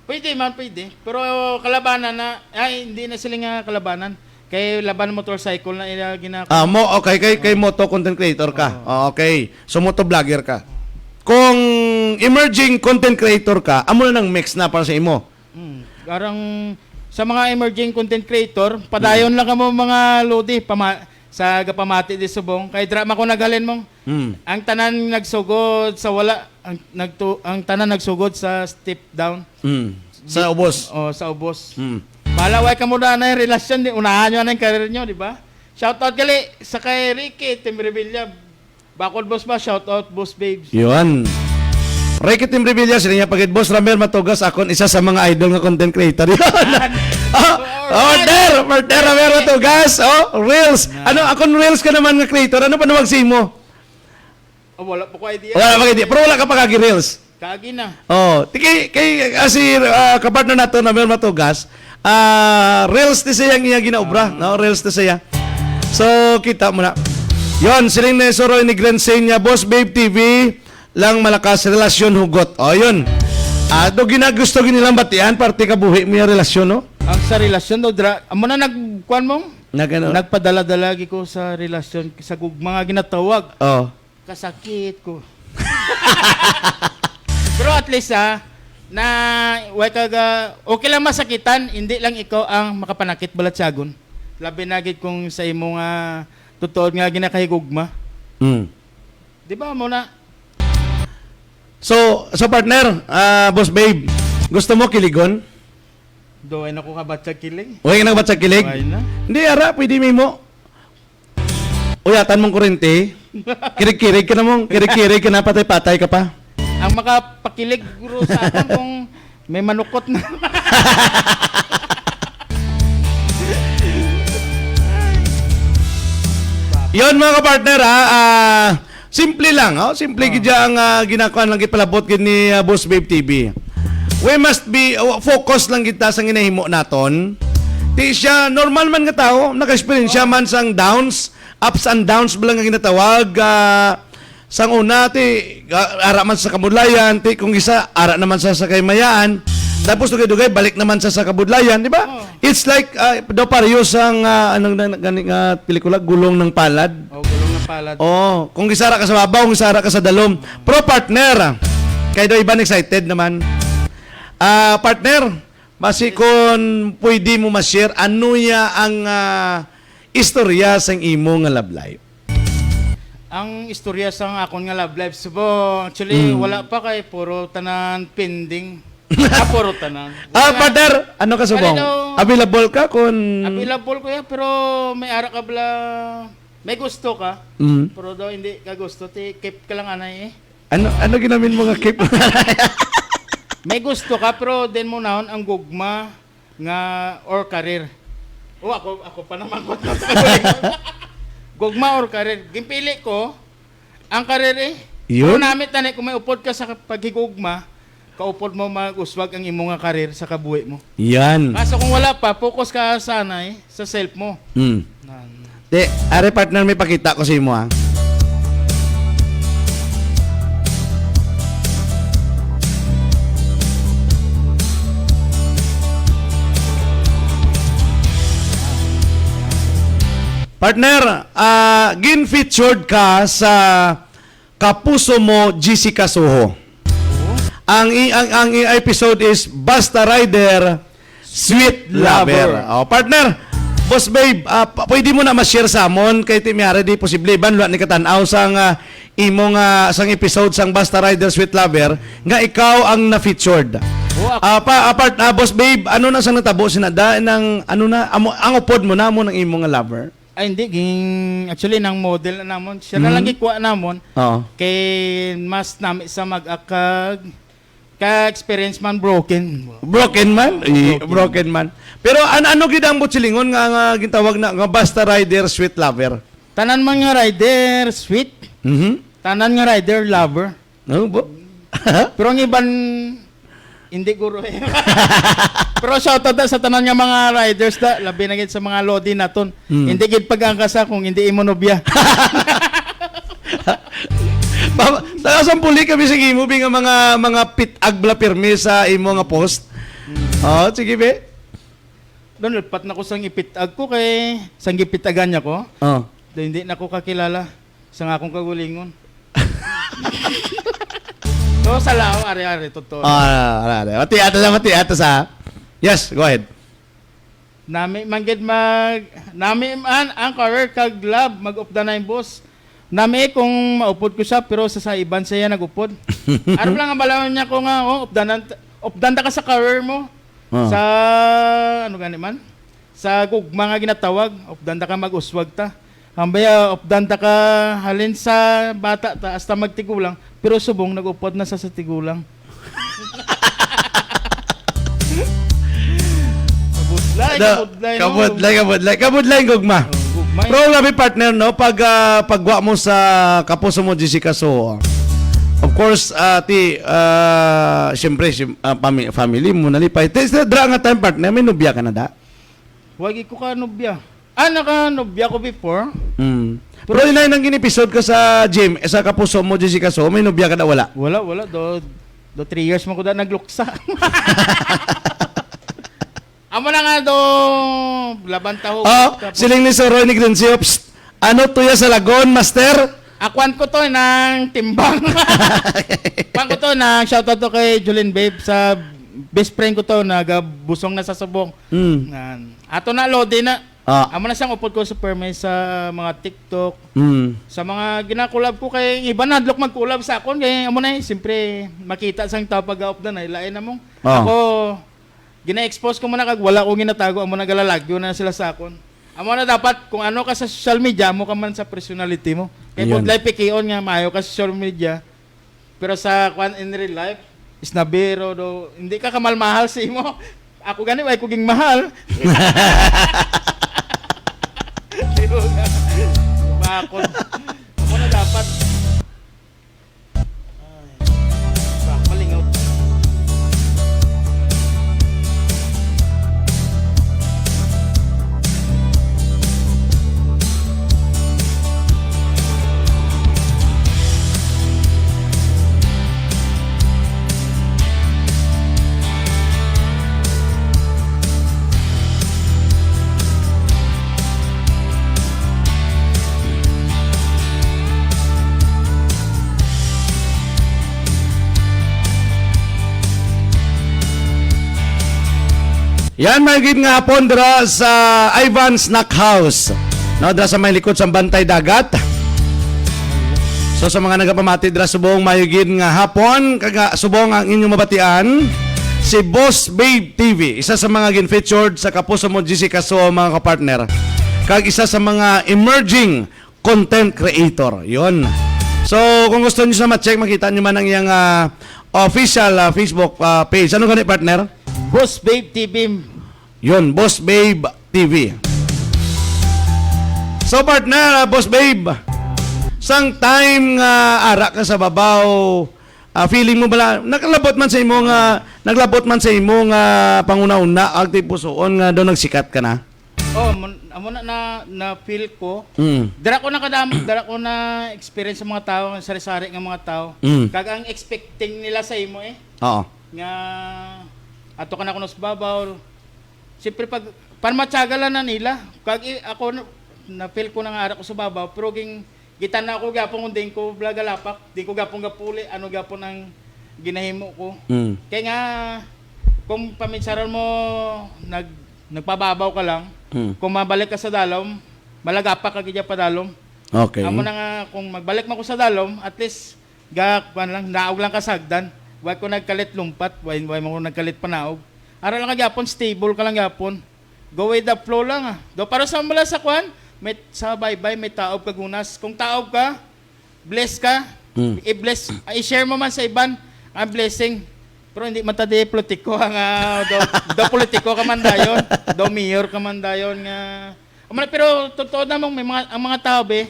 Pwede man, pwede. Pero kalabanan na, ay, hindi na sila nga kalabanan. Kay laban motorcycle na ila ginako. Ah, mo, okay, kay, kay Oo. moto content creator ka. Oo. Ah, okay. So, moto vlogger ka. Kung emerging content creator ka, amo na nang mix na para sa imo. Mm. Garang sa mga emerging content creator, padayon Mm. lang kamo mga lodi, pama-, sa gapamati di subong. Kay dra man ko naghalin mo. Mm. Ang tanan nagsugod sa wala, ang nagtu-, ang tanan nagsugod sa step down. Mm. Sa Di-, ubos. oh, sa ubos. Mm. Bala, way kamo na na yung relasyon, di, unahan nyo na yung career nyo, di ba? Shout out gali sa kay Ricky, Team Revilla. Bakod boss ba? Shout out, boss babes. Yun. Ricky Team Revilla, sila niya pagid, Boss Ramel Matugas, akon isa sa mga idol nga content creator. Yun. Yan. Oh, Alright. order! Order, Ramel Matugas. Oh, Reels. Yan. Ano, akon Reels ka naman nga creator. Ano pa nawag sa imo? Oh, wala pa ko idea. Wala pa idea. Pero wala ka pa kagi Reels. Kagi na. Oh, ti-, kay, kay, ah, si, ah, kapartner nato na Mel Matugas, ah, Reels ti siya ang iya ginaobra, Ah. no? Reels ti siya. So, kita mo na. Yon, siling ni Sir Roy ni Glenn Senior, Boss Babe T V, lang malakas relasyon hugot. O, yun. Ah, do ginagusto gini lang batian, parte ka buhi mo yung relasyon, no? Ang sa relasyon daw, dra-, amo na nag-, kuwan mo? Nag-ano? Nagpadala-dala lagi ko sa relasyon, sa gugma nga ginatawag. Oh. Kasakit ko. Pero at least, ah, na, way ka ga-, okay lang masakitan, hindi lang ikaw ang makapanakit balatsagon. Labi na gid kung sa imo nga tutuod nga ginakahigugma. Mm. Di ba mo na? So, so partner, ah, Boss Babe, gusto mo kiligon? Do, ay nako kabatsag kilig. Uy, nagbatsag kilig? Why na? Hindi, ara, pwede mo mo. Uyatan mong kurente. Kirig-kirig ka na mong, kirig-kirig ka na, patay-patay ka pa. Ang makapakilig, bro, sa akin kung may manukot na. Yon, mga kapartner, ha, ah, simple lang, oh. Simple Oh. gid ang, ah, ginakuan lang, gipalabot gid ni, ah, Boss Babe T V. We must be, uh, focus lang kita sa ginahimo naton. Di siya, normal man nga tao, naka-experience siya Oh. man sang downs, ups and downs ba lang ang ginatawag, ah, sang una, ti, ah, ara man sa kabudlayan, ti, kung isa, ara naman sa, sa kaymayaan. Tapos, dugay-dugay, balik naman sa, sa kabudlayan, di ba? Oh. It's like, ah, daw pareho sang, ah, anong na, gani nga pelikula, Gulong ng Palad. Oh, Gulong ng Palad. Oh, kung isa ra ka sa babaw, kung isa ra ka sa dalom. Pro partner. Kay daw iban excited naman. Ah, partner, basi Yes. kung pwede mo ma-share, ano ya ang, ah, istorya sang imo nga love life? Ang istorya sang akon nga love life, subo, actually, Mm. wala pa kay puro tanan pending. Ah, puro tanan. Ah, Wala. Partner, ano ka subong? Ano daw? Available ka kun Available ko ya, pero may ara ka bala, may gusto ka. Mm. Pero daw hindi ka gusto, ti keep ka lang anay eh. Ano, ano ginamin mo nga keep? May gusto ka, pero din mo naon ang gugma nga or career. O, ako, ako pa naman ko. Gugma or career? Ginpili ko ang career eh. Yun. Pero nami tani kung may upod ka sa paghigugma, kaupod mo mag-uswag ang imo nga career sa kabuhi mo. Yan. Kaso kung wala pa, focus ka sana eh, sa self mo. Mm. Nan- Te, are partner, may pakita ko sa imo, ha. Partner, ah, gin-featured ka sa Kapuso Mo, Jessica Soho. Ang i-, ang, ang i-, episode is Basta Rider, Sweet Lover. Oh, partner, Boss Babe, ah, pa-, pwede mo na ma-share sa amon kay ti may ara di posible iban wala ni katan-aw sang, ah, imo nga sang episode sang Basta Rider Sweet Lover nga ikaw ang na-featured. Oh, ak- Ah, pa, apart, ah, Boss Babe, ano na sang natabo sina da nang ano na amo, ang upod mo na mo ng imo nga lover? Ay, hindi. Ging, actually, nang model na namon. Siya na lang Mhm. gikuha namon. Oo. Kay mas nami sa mag-akag. Ka-experience man, broken. Broken man? I-, Broken. broken man. Pero an-, ano gid ang butsilingon nga, nga gintawag na nga basta rider, sweet lover? Tanan man nga rider, sweet. Mhm. Tanan nga rider, lover. Ano po? Pero ang iban, hindi guro eh. Pero shoutout na sa tanan nga mga riders da, labi na gid sa mga lodi naton. Mm. Hindi gid pag-angkasa kung hindi imo nobya. Ba-, nakasampuli kami sa imo, bi, nga mga, mga pit-ag bala pirmi sa imo nga post. Mm. Oh, sige, be. Doon, lipat na ko sang ipit-ag ko kay sang gipit-agan niya ko. Oh. Doon, hindi na ko kakilala. Sa nga akong kagulingon. So, sa lao, ari-ari, totoo. Ah, ari, ari. Mati ata sa, mati ata sa. Yes, go ahead. Nami man gid mag, nami man ang career kag love, mag-updanay, boss. Nami kung maupod ko siya, pero sa, sa iban siya nag-upod. Ano lang ang balawan niya ko nga, oh, updanan, updan ta ka sa career mo. Ah. Sa, ano gani man? Sa gugma nga ginatawag, updan ta ka mag-uswag ta. Ambaya, updan ta ka halin sa bata ta hasta magtigulang, pero subong nag-upod na sa, sa tigulang. Kabudlay, Da-, kabudlay, no? kabudlay, kabudlay. Kabudlay, gugma. Oh, gugma. Pero labi, partner, no? Pag, ah, pagwa mo sa kapuso mo, Jessica, so, of course, ah, ti, ah, siyempre, si, ah, pami-, family mo, nalipay. Ti, sa dra nga time, partner, may nobya ka na, da? Wagi ko ka nobya. Ah, naka nobya ko before. Mm. Pero inay nang gin-episode ka sa gym, eh, sa kapuso mo, Jessica So, may nobya ka na wala? Wala, wala. Do, do three years man ko na nagluksa. Amo na nga do, laban taho. Oh, tapos siling ni Sir Roy ni Glencio, "Psst, ano to ya sa lagon, master?" Akuan ko to ng timbang. Kuan ko to na shoutout to kay Jolene Babe sa best friend ko to, nagabusong na sa subong. Mm. Nan. Ato na, Lodi na. Ah. Amo na sang upod ko sa permi sa mga TikTok. Mm. Sa mga ginakulab ko kay iba na hadlok magkulab sa akon kay amo na eh, siyempre makita sang tao pag-upload na ilain na mong. Ah. Ako gina-expose ko man na kag wala ko ginatago, amo na galalagyo na sila sa akon. Amo na dapat kung ano ka sa social media, amo ka man sa personality mo. Kay Ayan. Budlay pikion nga maayo ka sa social media, pero sa kwan, in real life, isnabero do, hindi ka kamalmahal sa imo. Ako gani, way ko ging mahal. Bakod. Ako na dapat. Ay, bak-, malingaw. Yan, may gid nga hapon dira sa Ivan Snack House. No, dira sa may likod sa Bantay Dagat. So, sa mga nagapamati dira subong, may gid nga hapon, kag, ah, subong ang inyong mabatian, si Boss Babe T V, isa sa mga gin-featured sa Kapuso Mo Jessica So, mga kapartner, kag isa sa mga emerging content creator. Yun. So, kung gusto niyo sa ma-check, makita niyo man ang iyang, ah, official, ah, Facebook, ah, page. Ano gani, partner? Boss Babe T V. Yun, Boss Babe T V. So, partner, ah, Boss Babe, sang time nga ara ka sa babaw, ah, feeling mo bala, naglabot man sa imo nga, naglabot man sa imo nga panghunahuna, ang tipusoon nga daw nagsikat ka na? Oh, mun-, amo na, na, na-feel ko. Mm. Dira ko nakadam-, dira ko na-experience sa mga tao, ang sari-sari nga mga tao. Mm. Kag ang expecting nila sa imo eh. Oo. Nga, ato ka na kuno sa babaw. Siyempre, pag, para matyaga lang na nila. Kag i-, ako, na, na-feel ko na nga ara ko sa babaw, pero ging, Gitan-aw ko gyapon kung diin ko bala galapak, diin ko gyapon gapuli, ano gyapon ang ginahimo ko. Mm. Kay nga, kung paminsaron mo, nag-, nagpababaw ka lang, Mm. kung mabalik ka sa dalom, malagapak ka gid padalom. Okay. Amo na nga, kung magbalik man ko sa dalom, at least, ga, kuwan lang, naog lang ka sa hagdan. Wa ko nagkalit lumpat, wa, wa mo ko nagkalit panaog. Ara lang ka gyapon, stable ka lang gyapon. Go with the flow lang, ah. Do, para sa mula sa kwan, may, sa baybay, may taob ka gunas. Kung taob ka, bless ka, Mm. i-bless, ah, i-share mo man sa iban ang blessing. Pero hindi man ta di politiko ang, ah, do, do politiko ka man dayon, do mayor ka man dayon nga. Amo na, pero totoo namang may mga, ang mga tao, be,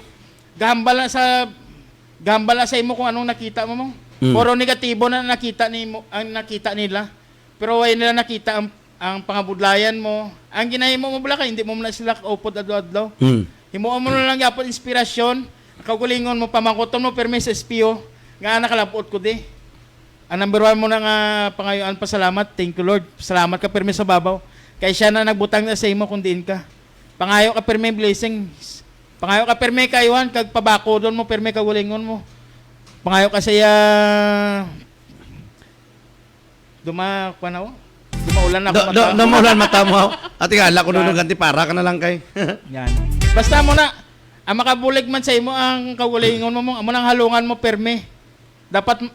gahambal na sa, gahambal na sa imo kung anong nakita mo, mo. Mm. Puro negatibo na nakita ni mo, ang nakita nila. Pero way nila nakita ang, ang pangabudlayan mo. Ang ginahimo mo bala kay hindi mo man na sila kaupod adlaw-adlaw. Hmm. Himuon mo na lang gyapon inspirasyon. Kaugalingon mo, pamangkuton mo pirmi sa S P O nga nakalab-ot ko di. Ang number one mo na nga pangayuan, pasalamat. Thank you, Lord. Salamat ka pirmi sa babaw. Kay siya na nagbutang na sa imo kung diin ka. Pangayo ka pirmi blessings. Pangayo ka pirmi kayuhan, kag pabakodon mo pirmi kaugalingon mo. Pangayo ka sa iya. Duma, kuwan ako. Dumaulan ako Do, mata. Do, dumaulan mata mo. Ate nga, ala ko Yan. Nunong ganti para ka na lang kay. Yan. Basta mo na, ang makabulig man sa imo ang kaugalingon mo, mo, amo nang halungan mo, permi. Dapat m-,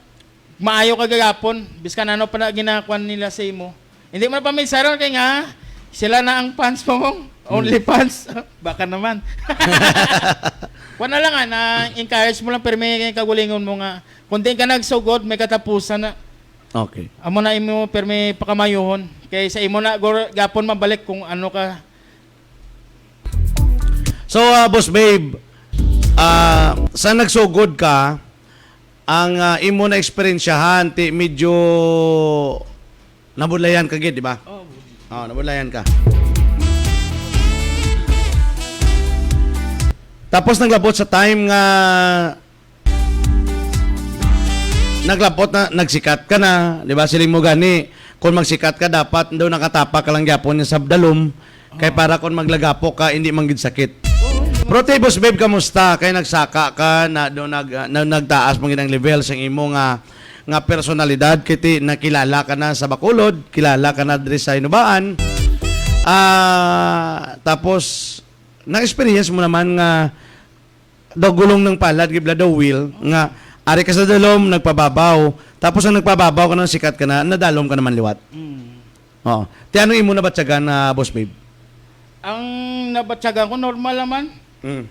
maayo ka gagapon, biskan ano pa na ginakuan nila sa imo. Hindi mo na paminsaron kay nga, sila na ang fans mo, mong only Hmm. fans. Baka naman. Kuwan na lang, ah, na-encourage mo lang, permi, kay kaugalingon mo nga, kung di ka nagsugod, may katapusan na. Okay. Amo na imo pirmi pakamayuhon. Kay sa imo na gor-, gapon mabalik kung ano ka. So, ah, Boss Babe, ah, sa nagsugod ka, ang, ah, imo na eksperyensyahan, ti medyo nabudlayan ka gid, di ba? Oh, Oh, nabudlayan ka. Tapos naglabot sa time nga naglabot na, nagsikat ka na, di ba? Siling mo gani, kung magsikat ka, dapat daw nakatapa ka lang gyapon sa dalom. Kay para kung maglagapo ka, hindi man gid sakit. Pero ti, Boss Babe, kamusta? Kay nagsaka ka, na, do, nag, na, nagtaas man gid ang level sa imo nga, nga personalidad. Kay ti, nakilala ka na sa Bacolod, kilala ka na diri sa Hinubaan. Ah, tapos, na-experience mo naman nga daw gulong ng palad, gibla daw wheel, nga ari ka sa dalom, nagpababaw, tapos ang nagpababaw ka nang sikat ka na, nadalom ka naman liwat. Mm. Oo. Ti, ano imo nabatyagan na, Boss Babe? Ang nabatyagan ko, normal naman. Mm.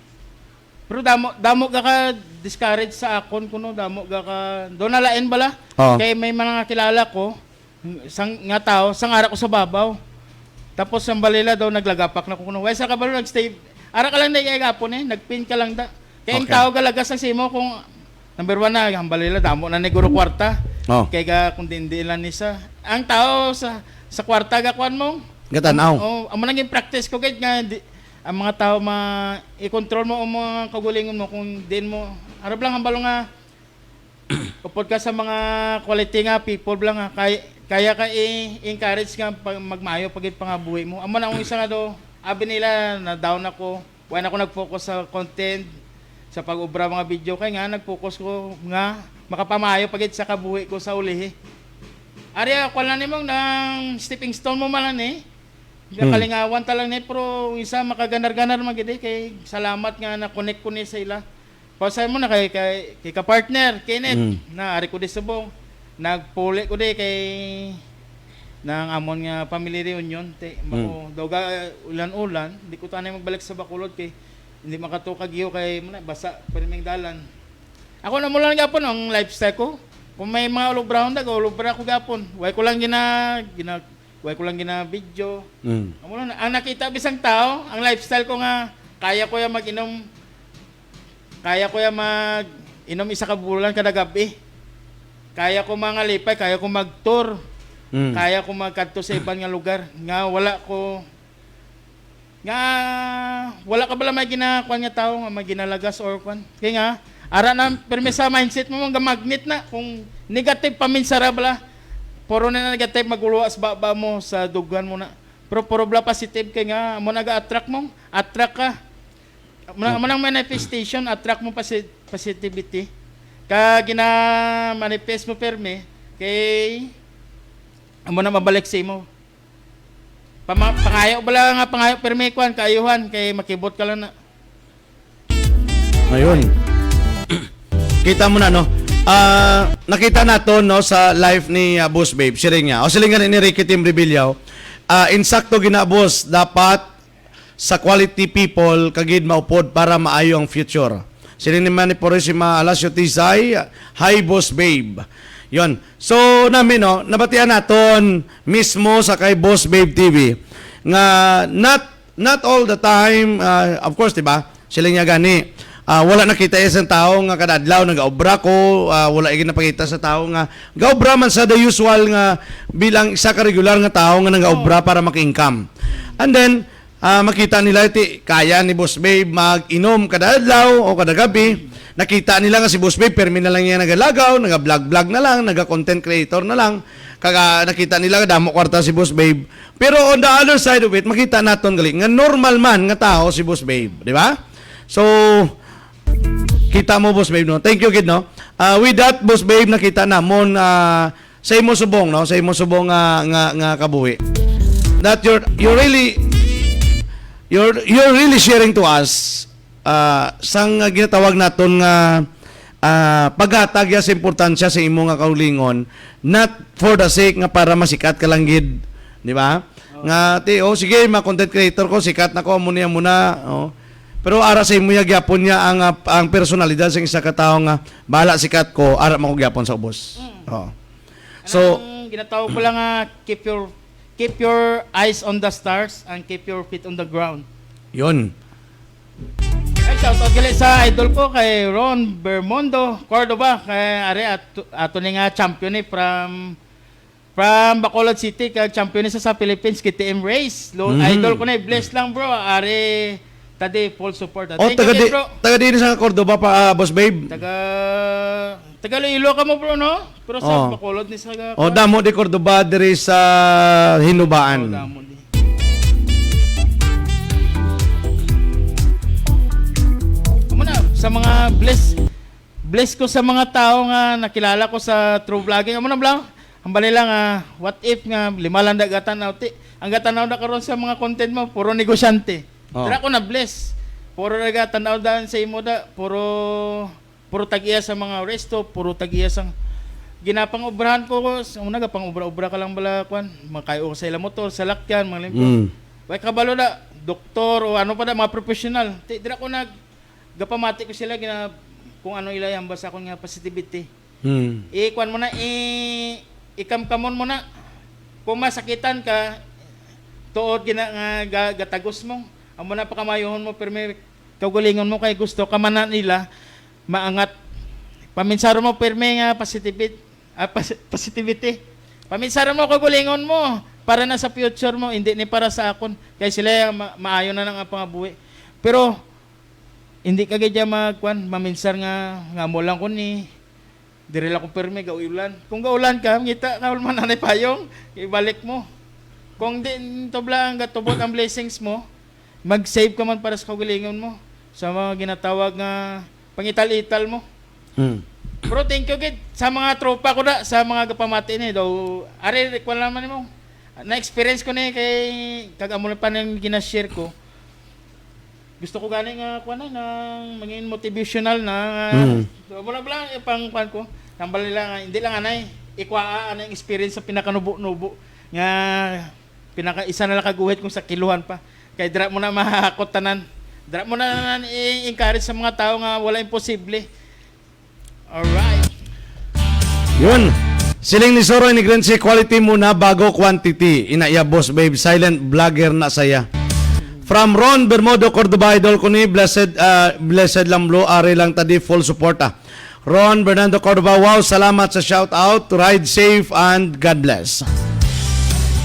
Pero damo, damo ga ka discourage sa akon kuno, damo ga ka, do na lain bala. Oo. Kay may mga kilala ko, sang, nga tao, sang ara ko sa babaw. Tapos ang balila daw, naglagapak na ko kuno. Way sa kabalo, nagstay. Ara ka lang na gapon eh, nagpin ka lang da. Kay ang Okay. tao galagas ang simo kung number one na, ang balila, damo na ni guro kwarta. Oh. Kay ga, kung di, di lang ni sa, ang tao sa, sa kwarta ga kwan mo. Gatan-aw. Oh, amo nang practice ko, gid nga, di, ang mga tao ma, i-control mo ang mga kagulingon mo kung din mo, harap lang ang balo nga, upod ka sa mga quality nga people lang nga kay, kaya ka i-encourage nga pag magmayo pag pangabuhi mo. Amo na ang isa nga do, abi nila na down ako. Wala na ako nag-focus sa content, sa pag-obra mga video kay nga nag-focus ko nga makapamayo pagid sa kabuhi ko sa ulihi. Ari ako lang nimo nang stepping stone mo man ni. Hmm. Kalingawan ta lang ni, pero isa makaganar-ganar man gid eh, kay salamat nga na-connect ko ni sa ila. Pausay mo na kay, kay, kay ka-partner, Kenneth, Mm. na ari ko di subong. Nagpuli ko di kay nang amon nga family reunion, te, Mm. mako, daw ga, ulan-ulan, di ko tanay magbalik sa Bacolod kay hindi makatukag iyo kay muna, basa pa rin may dalan. Ako na mo lang gapon ang lifestyle ko. Kung may mga olobrahon, nag-olobra ako gapon. Way ko lang gina, gina, Way ko lang gina-video. Mm. Amo lang, ang nakita bisang tao, ang lifestyle ko nga, kaya ko ya mag-inom, kaya ko ya mag-inom isa ka bulan kada gabi. Kaya ko mangalipay, kaya ko mag-tour. Mm. Kaya ko magkadto sa iban nga lugar nga wala ko, nga wala ka bala may ginakuan nga tawo nga may ginalagas or kuan. Kay nga, ara na, pirmi sa mindset mo, nga magnet na. Kung negative pa minsara bala, puro na negative, maguluwa sa baba mo, sa dughan mo na. Pero puro bala positive kay nga, mo naga-attract mo, attract ka. Mo na, mo nang manifestation, attract mo posi-, positivity. Ka gina-manifest mo pirmi, kay amo na mabalik sa imo. Pama-, pangayo bala nga pangayo, pirmi kuan, kaayuhan, kay makibot ka lang na. Ayun. Kita mo na, no? Ah, nakita nato, no, sa live ni, ah, Boss Babe, siling niya. O, siling nga ni Ricky Tim Rebilao, ah, insakto gina, boss, dapat sa quality people kagid maupod para maayo ang future. Siling ni Manny Purisima Alasio Tisay, "Hi, Boss Babe." Yon. So, nami, no, nabatian naton mismo sa kay Boss Babe T V nga not, not all the time, ah, of course, di ba? Sila niya gani, ah, wala nakita isang tao nga kada adlaw nagaobra ko, ah, wala igin napakita sa tao nga gaobra man sa the usual nga bilang isa ka regular nga tao nga nagaobra para maka-income. And then, ah, makita nila iti kaya ni Boss Babe mag-inom kada adlaw o kada gabi. Nakita nila nga si Boss Babe, permi na lang niya nagalagaw, naga-vlog-vlog na lang, naga-content creator na lang. Kaga nakita nila nga damo kwarta si Boss Babe. Pero on the other side of it, makita naton gali nga normal man nga tao si Boss Babe, di ba? So, kita mo, Boss Babe, no? Thank you, kid, no? Ah, with that, Boss Babe, nakita namon, ah, sa imo subong, no? Sa imo subong nga, nga, nga kabuhi. That you're, you're really, you're, you're really sharing to us, ah, sang ginatawag naton nga, ah, paghatag ya sa importansya sa imo nga kaugalingon, not for the sake nga para masikat ka lang gid, di ba? Nga, ti, oh, sige, ma-content creator ko, sikat na ko, amo niya muna, oh. Pero ara sa imo ya gyapon niya ang, ah, ang personalidad sa isa ka tawo nga, "Bahala, sikat ko, ara man ko gyapon sa ubos." Mm. Oh. So, ang ginatawag ko lang nga, keep your, keep your eyes on the stars and keep your feet on the ground. Yun. Ay, shout out gali sa idol ko kay Ron Bermondo Cordova, kay ari ato, ato ni nga champion ni from, from Bacolod City, kag champion ni sa, sa Philippines, K T M race. Lo, Mhm. Idol ko na, bless lang, bro. Ari Tadi, full support, ah. Oh, Thank you, taga di, bro. Taga di sa Cordova pa, ah, Boss Babe? Taga, taga Iloilo ka mo, bro, no? Pero sa Oh. Bacolod ni sa Oh, damo di Cordova diri sa Hinubaan. Oh, damo di. Amo na, sa mga bless, bless ko sa mga tao nga nakilala ko sa through vlogging. Amo na, bro. Ang bali lang, ah, what if nga lima lang da gatan-aw, ti, ang gatan-aw na karon sa mga content mo, puro negosyante. Oh. Dira ko na-bless. Puro nagatan-aw daan sa imo da, puro, puro tag-iya sa mga resto, puro tag-iya sang ginapang-obrahan ko, una, gapang-obra-obra ka lang bala, kwan, makayo ka sa ila motor, salakyan, mga limpyo. Mm. Way kabalo na, doktor o ano pa na, mga professional. Ti, dira ko nag-, gapamati ko sila, gina-, kung ano ila yan, basta akong nga positivity. Hmm. I-kuan mo na, i-, ikamkamon mo na. Kung masakitan ka, tuod gina-, nga ga-, gatagos mo. Amo na pakamayohon mo, pirmi kaugalingon mo kay gusto ka man na nila maangat. Paminsaro mo pirmi nga positivit-, ah, pos-, positivity. Paminsaro mo kaugalingon mo para na sa future mo, hindi ni para sa akon. Kay sila ang ma-, maayo na lang ang pangabuhi. Pero hindi ka gid magkuan, maminsar nga, nga amo lang ko ni Diri lang ko pirmi, gaulan. Kung gaulan ka, ngita ka man anay payong, ibalik mo. Kung di, tubla ang gatubot ang blessings mo, mag-save ka man para sa kaugalingon mo, sa mga ginatawag nga pangital-ital mo. Mm. Pero thank you gid sa mga tropa ko na, sa mga gapamati ni daw. Ari, kuwan lang man mo. Na-experience ko ni kay kag amo lang pa nang gina-share ko. Gusto ko gani nga kuan na, nang mangin motivational na nga. Mm. So, wala, wala, eh, pang kuan ko. Tambal nila nga, hindi lang anay, ikuha anay ang experience sa pinakanubo-nubo nga pinaka isa na lang kaguhit kung sa kiluhan pa. Kay dira mo na mahakot tanan. Dira mo na, na, na i-encourage sa mga tao nga wala imposible. Alright. Yun. Siling ni Soro Inigrense, quality muna bago quantity. Ina iya, Boss Babe, silent vlogger na saya. From Ron Bermudo, Cordova, idol ko ni, blessed, ah, blessed lang, bro, ari lang tadi, full support, ah. Ron Bernardo Cordova, wow, salamat sa shout out. Ride safe and God bless.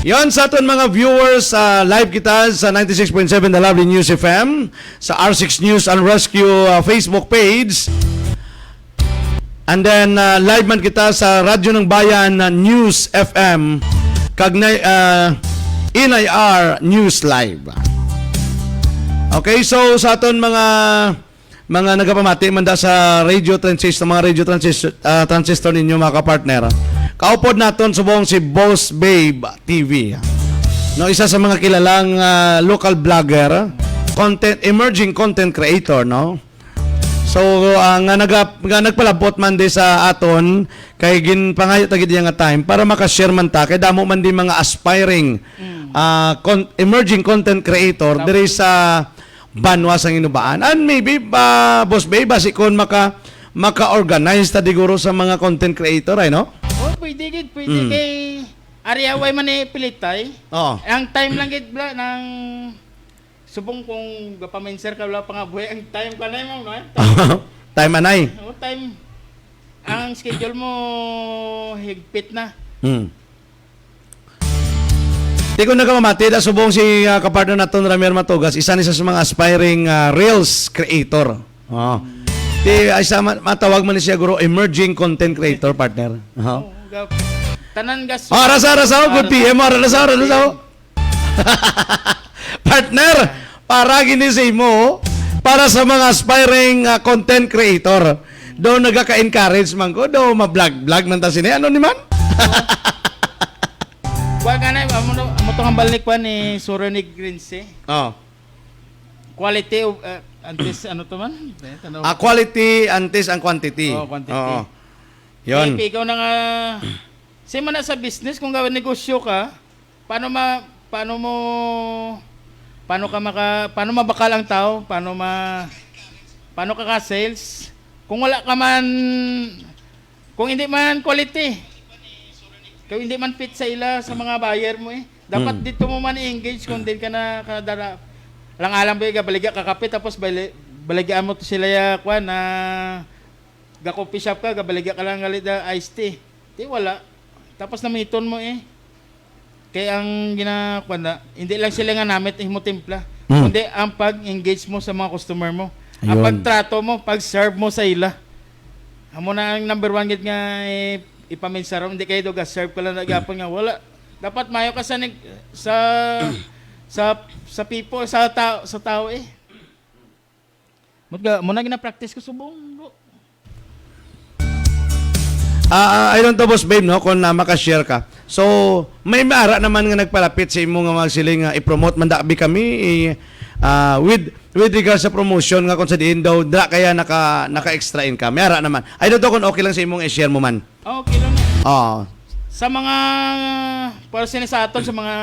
Yon sa aton mga viewers, ah, live kita sa ninety-six point seven The Lovely News F M, sa R six News and Rescue, ah, Facebook page. And then, uh, live man kita sa Radyo ng Bayan, uh, News F M, kag na, uh, N I R News Live. Okay, so sa aton mga, mga nagapamati man da sa radio transistor, mga radio transistor, uh, transistor ninyo, mga kapartner, kaupod naton subong si Boss Babe T V. No, isa sa mga kilalang, uh, local vlogger, content, emerging content creator, no? So, ah, nga naga-, nga nagpalabot man di sa aton, kay ginpangayo ta gid iya nga time para maka-share man ta, kay damo man di mga aspiring, Mm. ah, con-, emerging content creator Tama. diri sa banwa sang Hinubaan. And maybe, ah, Boss Bay, basi kon maka-, maka-organize ta diguro sa mga content creator, ay, no? Oh, pwede gid, pwede Mm. kay ari away man ni pilitay. Oo. Ang time lang gid bla nang Subong kung gapaminsar ka, wala pa nga buhi ang time ka na, ma'am, no? Time anay. O, time. Ang schedule mo, higpit na. Hmm. Di ko nakamamati, da subong si, ah, kapartner naton, Ramier Matugas, isa ni sa mga aspiring, ah, reels creator. Oh. Di, ay sa ma-, matawag man ni siya, guro, emerging content creator, partner. Oh. Oo, gap-, tanan gas- Ah, Rasa, Rasa, good P M, ah, Rasa, Rasa. Partner, para gini sa imo, para sa mga aspiring, ah, content creator. Do nagaka-encourage man ko, do ma-vlog-vlog man ta sini. Ano ni man? Kuha ka na, amo, amo to ang balik pa ni Suro ni Grince. Oh. Quality of, uh, antes, ano to man? Eh, tanong. Ah, quality antes ang quantity. Oh, quantity. Oo. Yun. Eh, ikaw na nga, same man na sa business, kung gawin negosyo ka, Paano ma-, paano mo, paano ka maka-, paano mabakal ang tao? Paano ma-, paano ka ka-sales? Kung wala ka man, kung hindi man quality, kung hindi man fit sa ila, sa mga buyer mo eh. Dapat Mm. dito mo man i-engage kung din ka na kadara. Alang-alang ba yung baligya ka kape, tapos bali-, baligyan mo to sila ya, kwan, na ga-coffee shop ka, gabaligya ka lang gali da iced tea. Di wala. Tapos namiton mo eh. Kay ang gina-, kuwan na, hindi lang sila nga namit himo timpla. Mm. Kundi ang pag-engage mo sa mga customer mo. Ang Ayun. pagtrato mo, pag-serve mo sa ila. Amo na ang number one gid nga, eh, ipaminsara. Hindi kayo do, ga-serve ka lang na gyapon nga wala. Dapat mayo ka sa nag-, sa, sa, sa people, sa tao, sa tao, eh. Mut ga, mo na gina-practice ko subong, bro. Ah, ah, I don't know, Boss Babe, no, kung na maka-share ka. So, may maara naman nga nagpalapit sa imo nga magsiling nga i-promote man da bi kami, eh, ah, with, with regards sa promotion nga kung sa diin daw, dra kaya naka, naka-extra income. May ara naman. I don't know kung okay lang sa imong i-share mo man. Okay lang na. Oo. Sa mga, para sini sa aton, sa mga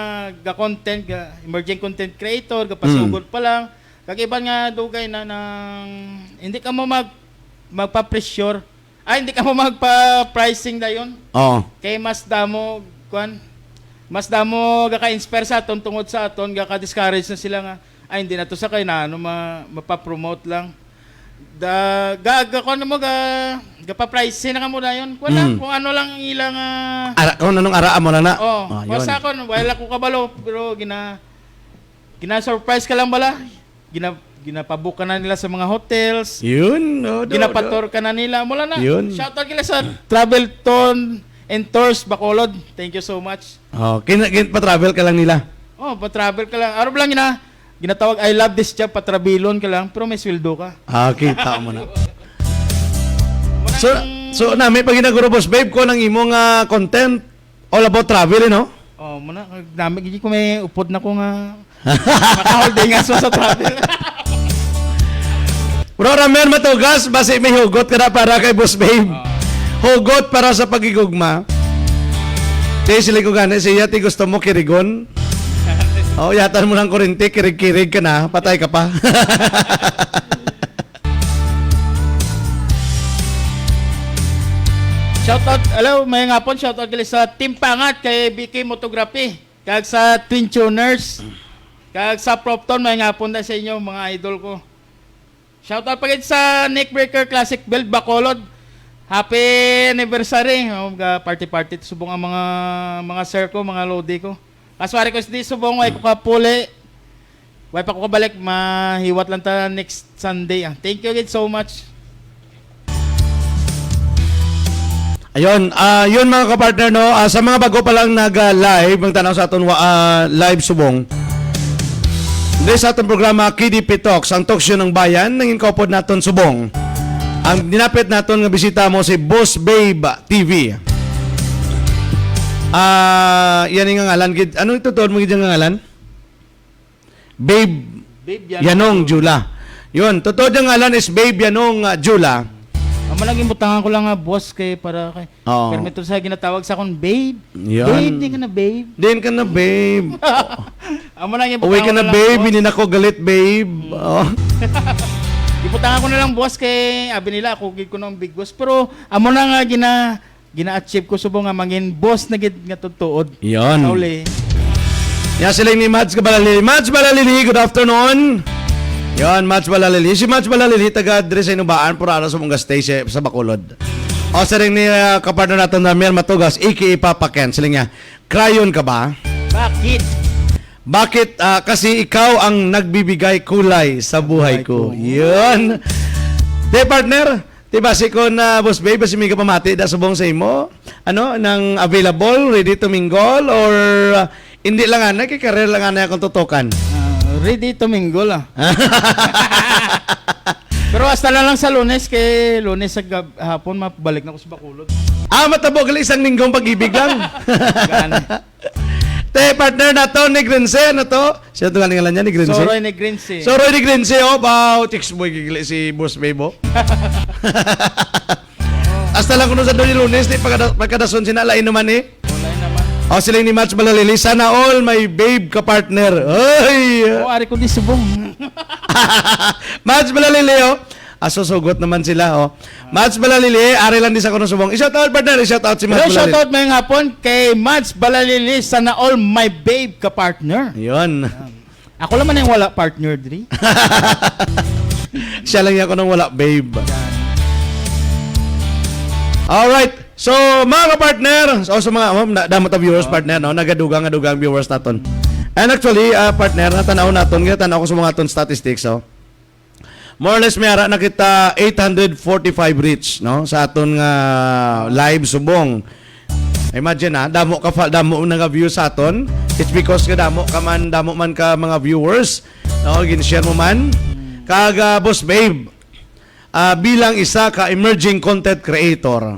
ga-content, ga-, emerging content creator, Mm. gapasugod pa lang, kag iban nga dugay na nang, hindi ka mo mag-, magpa-pressure. Ay, hindi ka mo magpa-pricing dayon. Oo. Kay mas damo, kwan, mas damo gaka-inspire sa aton tungod sa aton, gaka-discourage na sila nga, "Ay, hindi na to sa kay na, ano, ma-, mapapromote lang." Da, ga, ga, kwan mo, ga, gapa-pricing na ka mo dayon. Kwan lang, Mm. kung ano lang ang ilang, ah, Ara, kung anong araan mo na na. Oh, Ah, yun. basta ako, wala ko kabalo, pero gina-, gina-surprise ka lang bala. Gina-, ginapabook ka na nila sa mga hotels. Yun, no, no, Ginapator no. ka na nila. Mula na, Yun. shout out nila sa Travel Ton and Tours Bacolod. Thank you so much. Oh, kina-, kin-, pa-travel ka lang nila? Oh, pa-travel ka lang. Araw lang gina-, ginatawag, "I love this job," patrabilon ka lang, pero may sweldo ka. Ah, kita mo na. Muna So, yung so, na, may pag ginaguro, Boss Babe, ko ng imong, ah, content, all about travel, eh, no? Oh, muna, nami, gigi ko may upod na ko nga makaholding aso sa travel. Bro Ramel Matugas, basi may hugot ka na para kay Boss Babe. Oh. Hugot para sa pagigugma. Di, sila ko gani, siya, ti gusto mo kirigon. Oh, yatan mo ng kurente, kirig-kirig ka na, patay ka pa. Shout out, hello, may ngapon, shout out gali sa Team Pangat kay B K Motography, kag sa Twin Tuners, kag sa Propton, may ngapon na sa inyo, mga idol ko. Shout out pa gid sa Neck Breaker Classic Build Bacolod. Happy anniversary. Oh, ga party-party subong ang mga, mga sir ko, mga lodi ko. Kaswari ko di subong, way ko kapuli. Way pa ko kabalik, mahiwat lang ta next Sunday, ah. Thank you again so much. Ayun, ah, yun, mga kapartner, no? Ah, sa mga bago pa lang nag-live, ang tanaw sa aton wa-, ah, live subong. Diri sa aton programa, K D P Talks, ang talk show ng bayan, nangin kaupod naton subong. Ang dinapit naton nga bisita mo si Boss Babe T V. Ah, yan yung ngalan. Gid-, ano itutuod mo gid yung ngalan? Babe Babe Yanong Yanong Jula. Jula. Yun, totoo diyang ngalan is Babe Yanong, ah, Jula. Amo lang, gibutangan ko lang nga boss kay para kay Oo. permito sa ginatawag sa akon, "Babe." Yan. "Babe, di ka na, babe." Din ka na, babe. Amo lang, Uwi ka gibutangan ko na, lang, babe. boss. Hindi na ako galit, babe. Mm. Oh. Gibutangan ko na lang, boss, kay abi nila, ako gid ko ng big boss. Pero amo na nga gina-, gina-achieve ko subong nga mangin boss na gid nga tutuod. Yon. Sa uli. Ya, siling ni Mads Balalili. Mads Balalili, good afternoon. Yon, Mads Balalili. Si Mads Balalili, taga diri sa Inubaan, pura na sa mong stay sa, sa Bacolod. O, siling ni, ah, kapartner natin, Ramiel Matugas, A K A Papa Ken. Siling niya, "Crayon ka ba?" Bakit? Bakit? Ah, kasi ikaw ang nagbibigay kulay sa buhay Buhay ko. ko. Yun. Te, partner, Di ba si kon, ah, Boss Babe, si may kapamati da subong sa imo? Ano, nang available, ready to mingle, or, ah, hindi lang ana, kay career lang ana akong tutukan? Ah, ready to mingle, ah. Pero hasta na lang sa Lunes, kay Lunes sa gab-, hapon, mabalik na ko sa Bacolod. Ah, matabo gali isang linggong pag-ibig lang. Gani. Te, partner naton, Negrense, ano to? Sino to nga ngalan niya, Negrense? Soroy Negrense. Soroy Negrense, oh, wow, chicks boy, gigli si Boss Babe, oh. Hasta lang kuno sa Doy Lunes, di pagkada-, pagkadason sina, lain naman, eh. Wala naman. Oh, siling ni Mads Balalili, "Sana all my babe ka partner." Ay! Oh, ari ko di subong. Mads Balalili, oh. Aso, sugot naman sila, oh. Mads Balalili, ari lang di sa kuno subong. I-shout out, partner. I-shout out si Mads Hello, Balalili. Shout out, mayang hapon kay Mads Balalili. Sana all my babe ka partner. Yun. Ako lang man yung wala partner, diri. Siya lang yung ako nang wala, babe. Alright. So, mga ka-partner, so, sa mga, oh, na-, damo ta viewers, Oh. partner, no? Nagadugang, nadugang viewers naton. And actually, ah, partner, natan-aw naton, ginatan-aw ko sa mga aton statistics, oh. More or less, may ara na kita eight hundred forty-five reach, no? Sa aton nga live subong. Imagine, ha, damo ka fa-, damo nga views sa aton. It's because nga damo ka man, damo man ka mga viewers, no? Gin-share mo man. Kag, ah, Boss Babe, ah, bilang isa ka emerging content creator,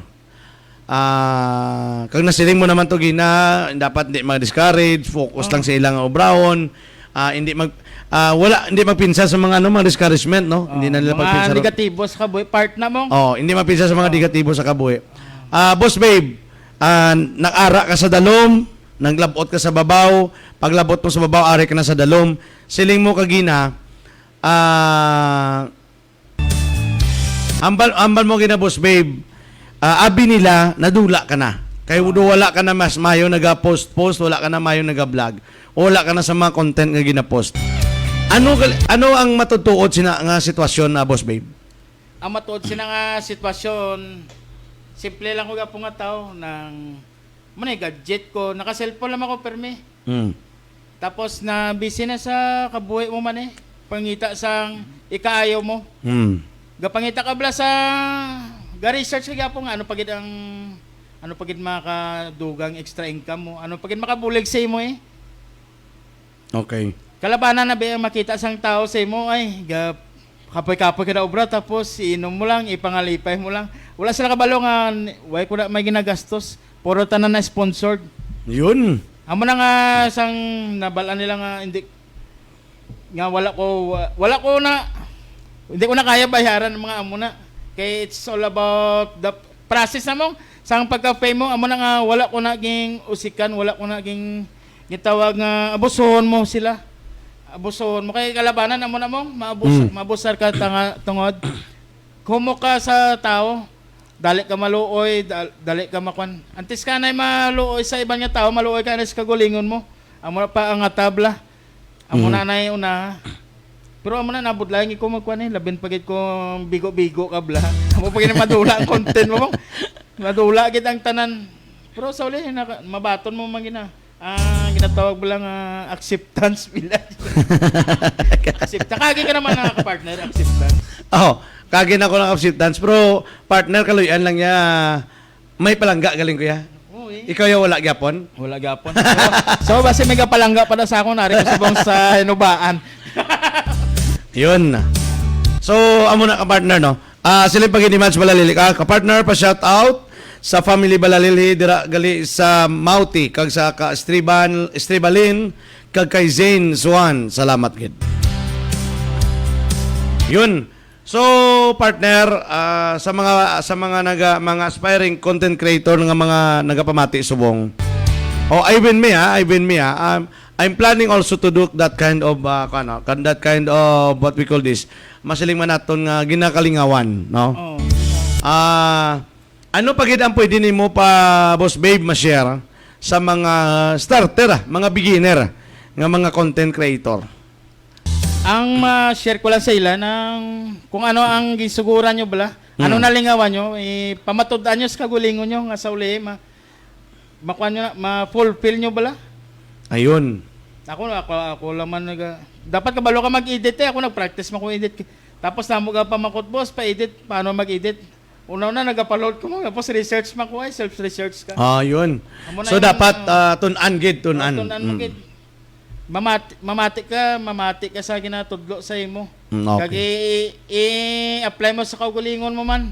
ah, kag nasiling mo naman to, Gina, dapat hindi ma-discourage, focus lang sa ilang obrahon, ah, hindi mag, ah, wala, hindi magpinsa sa mga, ano, mga discouragement, no? Hindi na nila mga pagpinsa. Negatibo sa kabuhi, part na mo. Oh, hindi magpinsa sa mga negatibo sa kabuhi. Ah, Boss Babe, ah, nag-ara ka sa dalom, naglabot ka sa babaw, paglabot mo sa babaw, ari ka na sa dalom. Siling mo kagina, ah, ambal, ambal mo gina, Boss Babe, ah, abi nila, nadula ka na. Kay do wala ka na mas mayo naga-post-post, wala ka na mayo naga-vlog, o wala ka na sa mga content nga gina-post. Ano gal-, ano ang matutuod sina nga sitwasyon na, Boss Babe? Ang matuod sina nga sitwasyon, simple lang ko gapon nga tao, nang, manay, gadget ko, naka-cellphone lang ako, permi. Mm. Tapos na busy na sa kabuhi mo man eh. Pangita sang ikaayo mo. Mm. Gapangita ka bala sa, ga-research ka gyapon nga ano pa gid ang, ano pa gid makadugang extra income mo, ano pa gid makabulig sa imo eh. Okay. Kalabanan na ba ang makita sang tao sa imo ay ga kapoy-kapoy ka na obra tapos iinom mo lang, ipangalipay mo lang. Wala sila kabalo nga n-, way ko na may ginagastos. Puro tanan na sponsored. Yun. Amo na nga sang nabal-an nila nga hindi, nga wala ko, wa-, wala ko na, hindi ko na kaya bayaran ang mga amo na. Kay it's all about the process na mo. Sang pagka-fame mo, amo na nga wala ko na ging usikan, wala ko na ging gitawag nga abusuhon mo sila. Abusuhon mo. Kay kalabanan, amo na mo, maabus-, Mm. maabusar ka tanga-, tungod. Humok ka sa tao, dali ka maluoy, dal-, dali ka makuan. Antes ka na'y maluoy sa iban nga tao, maluoy ka na sa kagulingon mo. Amo na pa ang atabla. Amo Mhm. na na'y una. Pero amo na, nabudlay ko magkuan eh. Labin pa gid ko bigo-bigo ka bla. Amo pa gid madula ang content mo. Madula gid ang tanan. Pero sa uli, naka-, mabaton mo man gina. Ah, ginatawag mo lang, ah, acceptance, bila. Accept-, nakagi ka naman, ah, ka-partner, acceptance. Oh, kagi na ko ng acceptance, pero partner, kaluyan lang niya. May palangga galing, kuya? Oo, eh. Ikaw yung wala gyapon? Wala gyapon. So, so, basi may palangga pa na sa akon, ari ko subong sa hinubaan. Yun. So, amo na ka, partner, no? Ah, sila pag Mads Balalili ka, ka-partner, pa shout out sa family Balalili dira gali sa Mauti kag sa ka Estriban, Estribalin kag kay Zane Juan. Salamat gid. Yun. So, partner, ah, sa mga, sa mga naga-, mga aspiring content creator nga mga nagapamati subong. Oh, even me, ha, even me, ha. Um, I'm planning also to do that kind of, ah, ano, kan-, that kind of what we call this, masiling man naton nga ginakalingawan, no? Oh. Ah, ano pa gid ang pwede nimo pa, Boss Babe, ma-share sa mga starter, ah, mga beginner nga mga content creator? Ang ma-share ko lang sa ila nang kung ano ang gisuguran nyo bala, ano Hmm. nalingawan nyo, ipamatud-an nyo sa kagulingon nyo nga sa uli, ma-, makuha nyo na, ma-fulfill nyo bala. Ayun. Ako, ako, ako lang man naga-, dapat kabalo ka mag-edit eh. Ako nag-practice man ko edit. Tapos namo ka pamakot, boss, pa-edit, paano mag-edit? Una-una, nagapaload ko mo, tapos research man ko ay, self-research ka. Ah, yun. Amo na So, yung, dapat, ah, ah, tun-an gid, tun-an. Tun-an mo Mm. gid. Mamati, mamati ka, mamati ka sa ginatudlo sa imo. Mm, okay. Kag i-, i-, i-apply mo sa kaugalingon mo man.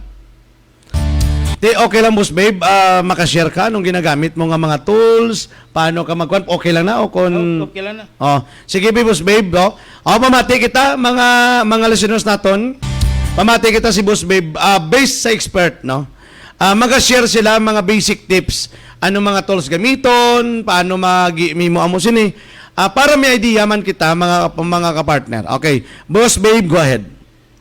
Di, okay lang, Boss Babe. Ah, makashare ka anong ginagamit mo nga mga tools, paano ka magkuan, okay lang na o kung Oh, okay lang na. Oh, sige, Boss Babe, no? Oh, mamati kita, mga, mga listeners naton. Pamati kita si Boss Babe, ah, based sa expert, no? Ah, maga-share sila mga basic tips. Ano mga tools gamiton, paano magi-, mimo amo sini. Ah, para may idea man kita, mga, mga ka-partner. Okay. Boss Babe, go ahead.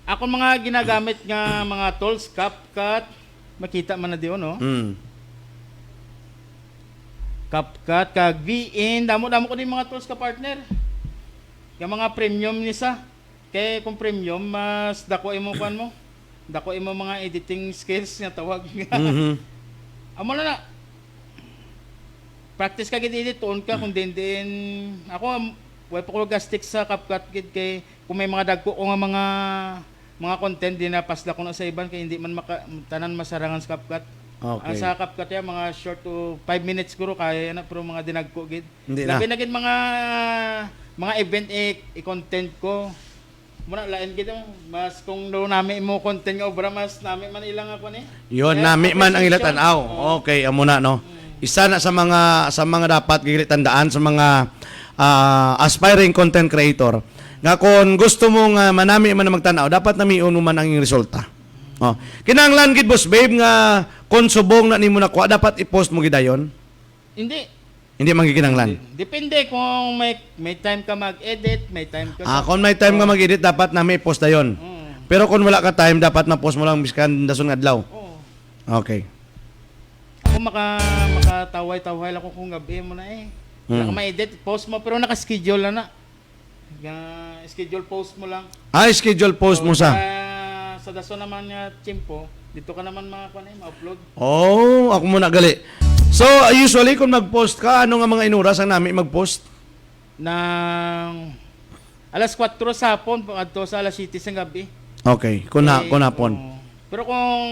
Ako mga ginagamit nga mga tools, CapCut, makita man na diyon, no? Mm. CapCut, kag V N, damo-damo ko din mga tools ka partner. Yung mga premium ni sa. Kay kung premium, mas dako imo kuan mo. Dako imo mga editing skills nga tawag. Mhm. Amo na na. Practice ka gid, edit, tuon ka kung diin-diin. Ako, am, way pa ko gastik sa CapCut gid kay kung may mga dagko ko nga mga, mga content, di na pasla ko na sa iban kay hindi man maka-, tanan masarangan sa CapCut. Ang Okay. sa CapCut ya, mga short to five minutes siguro kaya na, pero mga dinagko gid. Hindi Labi na. na gid mga, mga event i-, i-content ko. Muna, lain gid, oh. Mas kung daw nami mo content nga obra, mas nami man ilang ako ni. Yun, Kaya nami man ang ila appreciation. Tan-aw. Oo. Okay, amo na, no? Mm. Isa na sa mga, sa mga dapat gid tandaan sa mga, ah, aspiring content creator, nga kung gusto mo nga manami man ang magtan-aw, dapat namion mo man ang resulta. Oh. Kinahanglan gid, Boss Babe, nga kung subong na nimo nakuha, dapat i-post mo gid dayon. Hindi. Hindi man gid kinahanglan. Hindi. Depende kung may, may time ka mag-edit, may time ka Ah, sa kung may time ka Oh. mag-edit, dapat na may post dayon. Mm. Pero kung wala ka time, dapat ma-post mo lang miskan dason nga adlaw. Oo. Okay. Ako maka-, makatawhay-tawhay lang ko kung gabi mo na eh. Wala Mm. ka ma-edit, post mo, pero naka-schedule na na. Nga schedule post mo lang. Ah, schedule post So, mo sa sa, sa dason naman nga tiyempo, dito ka naman mga kuan eh, ma-upload. Oh, ako muna gali. So, usually kung mag-post ka, ano nga mga inuras ang nami mag-post? Nang alas kwatro sa hapon, pag adto sa alas siyete sa gabi. Okay, kung ha-, Eh, kung hapon. Oo. Pero kung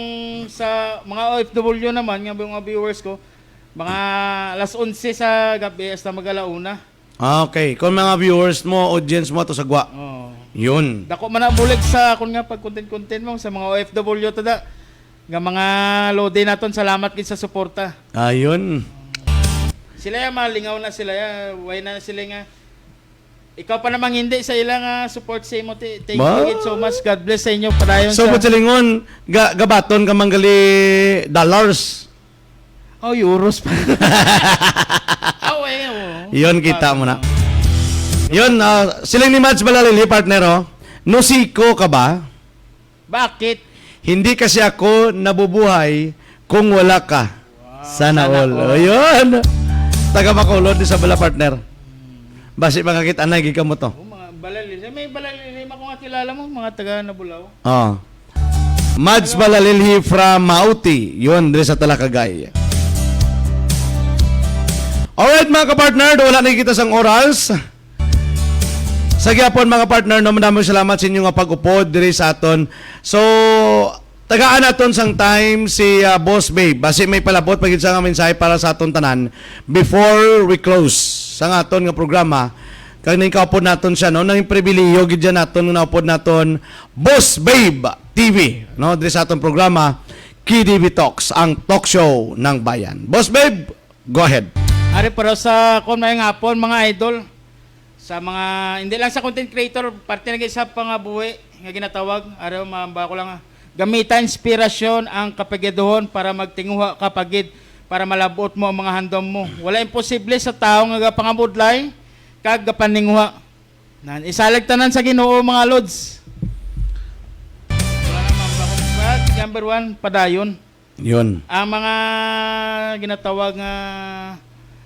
sa mga O F W naman, nga mga viewers ko, mga alas onse sa gabi hasta mag-alauna. Ah, okay. Kung mga viewers mo, audience mo, to sa gwa. Oo. Yun. Dako man ang bulig sa akon nga pag-content-content mo sa mga O F W to da. Nga mga lodi naton, salamat gid sa suporta. Ayun. Sila ya, malingaw na sila ya. Way na sila nga. Ikaw pa namang hindi sa ila nga support sa imo, ti-, thank Ba? you gid so much. God bless sa inyo. Padayon So, sa Butsalingon, ga-, gabaton ka manggali dollars. Oh, euros pa. Ah, way, oo. Yun, kita mo na. Yun, ah, siling ni Mads Balalili, partner, oh. Nusiko ka ba? Bakit? Hindi kasi ako nabubuhay kung wala ka. Wow, Sana sana all. all. Ayun. Taga Bacolod, Isabela, partner. Basi makakita na, gid ka mo to. Oh, mga Balalili. May Balalili, mga kung kilala mo, mga taga Nabulaw. Oh. Mads Balalilhi from Mauti. Yun, diri sa Talakagay. Alright, mga kapartner, wala na kita sang oras. Sa gyapon, mga partner, no, madamong salamat sa inyo nga pag-upod diri sa aton. So, tagaan naton sang time si, ah, Boss Babe. Basi may palabot pa gid sa nga mensahe para sa aton tanan before we close sa nga aton nga programa. Kag ningkaupod naton siya, no? Nang pribilihiyo gid yan naton nga naupod naton Boss Babe T V, no? Diri sa aton programa, K D V Talks, ang talk show ng bayan. Boss Babe, go ahead. Ari, para sa kon maayong hapon, mga idol, sa mga, hindi lang sa content creator, parte na gid sa pangabuhi nga ginatawag, ari, mamba ko lang, ah, gamita inspirasyon ang kapagiduhon para magtinguha ka pa gid, para malab-ot mo ang mga handom mo. Wala imposible sa tawo nga gapangabudlay kag gapaninguha. Nan, isalig tanan sa Ginoo, mga lods. Wala na, mamba ko. Number one, padayon. Yun. Ang mga ginatawag nga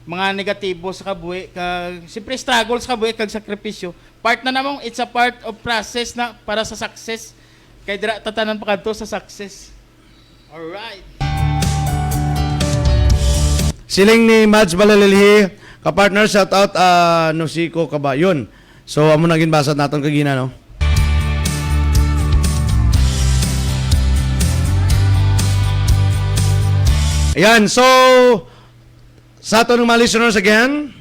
mga negatibo sa kabuhi, kag siyempre struggle sa kabuhi kag sakripisyo, part na namong, it's a part of process na para sa success. Kay dira ta tanan pakadto sa success. Alright. Siling ni Mads Balalilhi, ka-partner, shout out, ah, Nusiko Kabayon. So, amo na ginbasa naton kagina, no? Ayan, so, sa aton mga listeners again,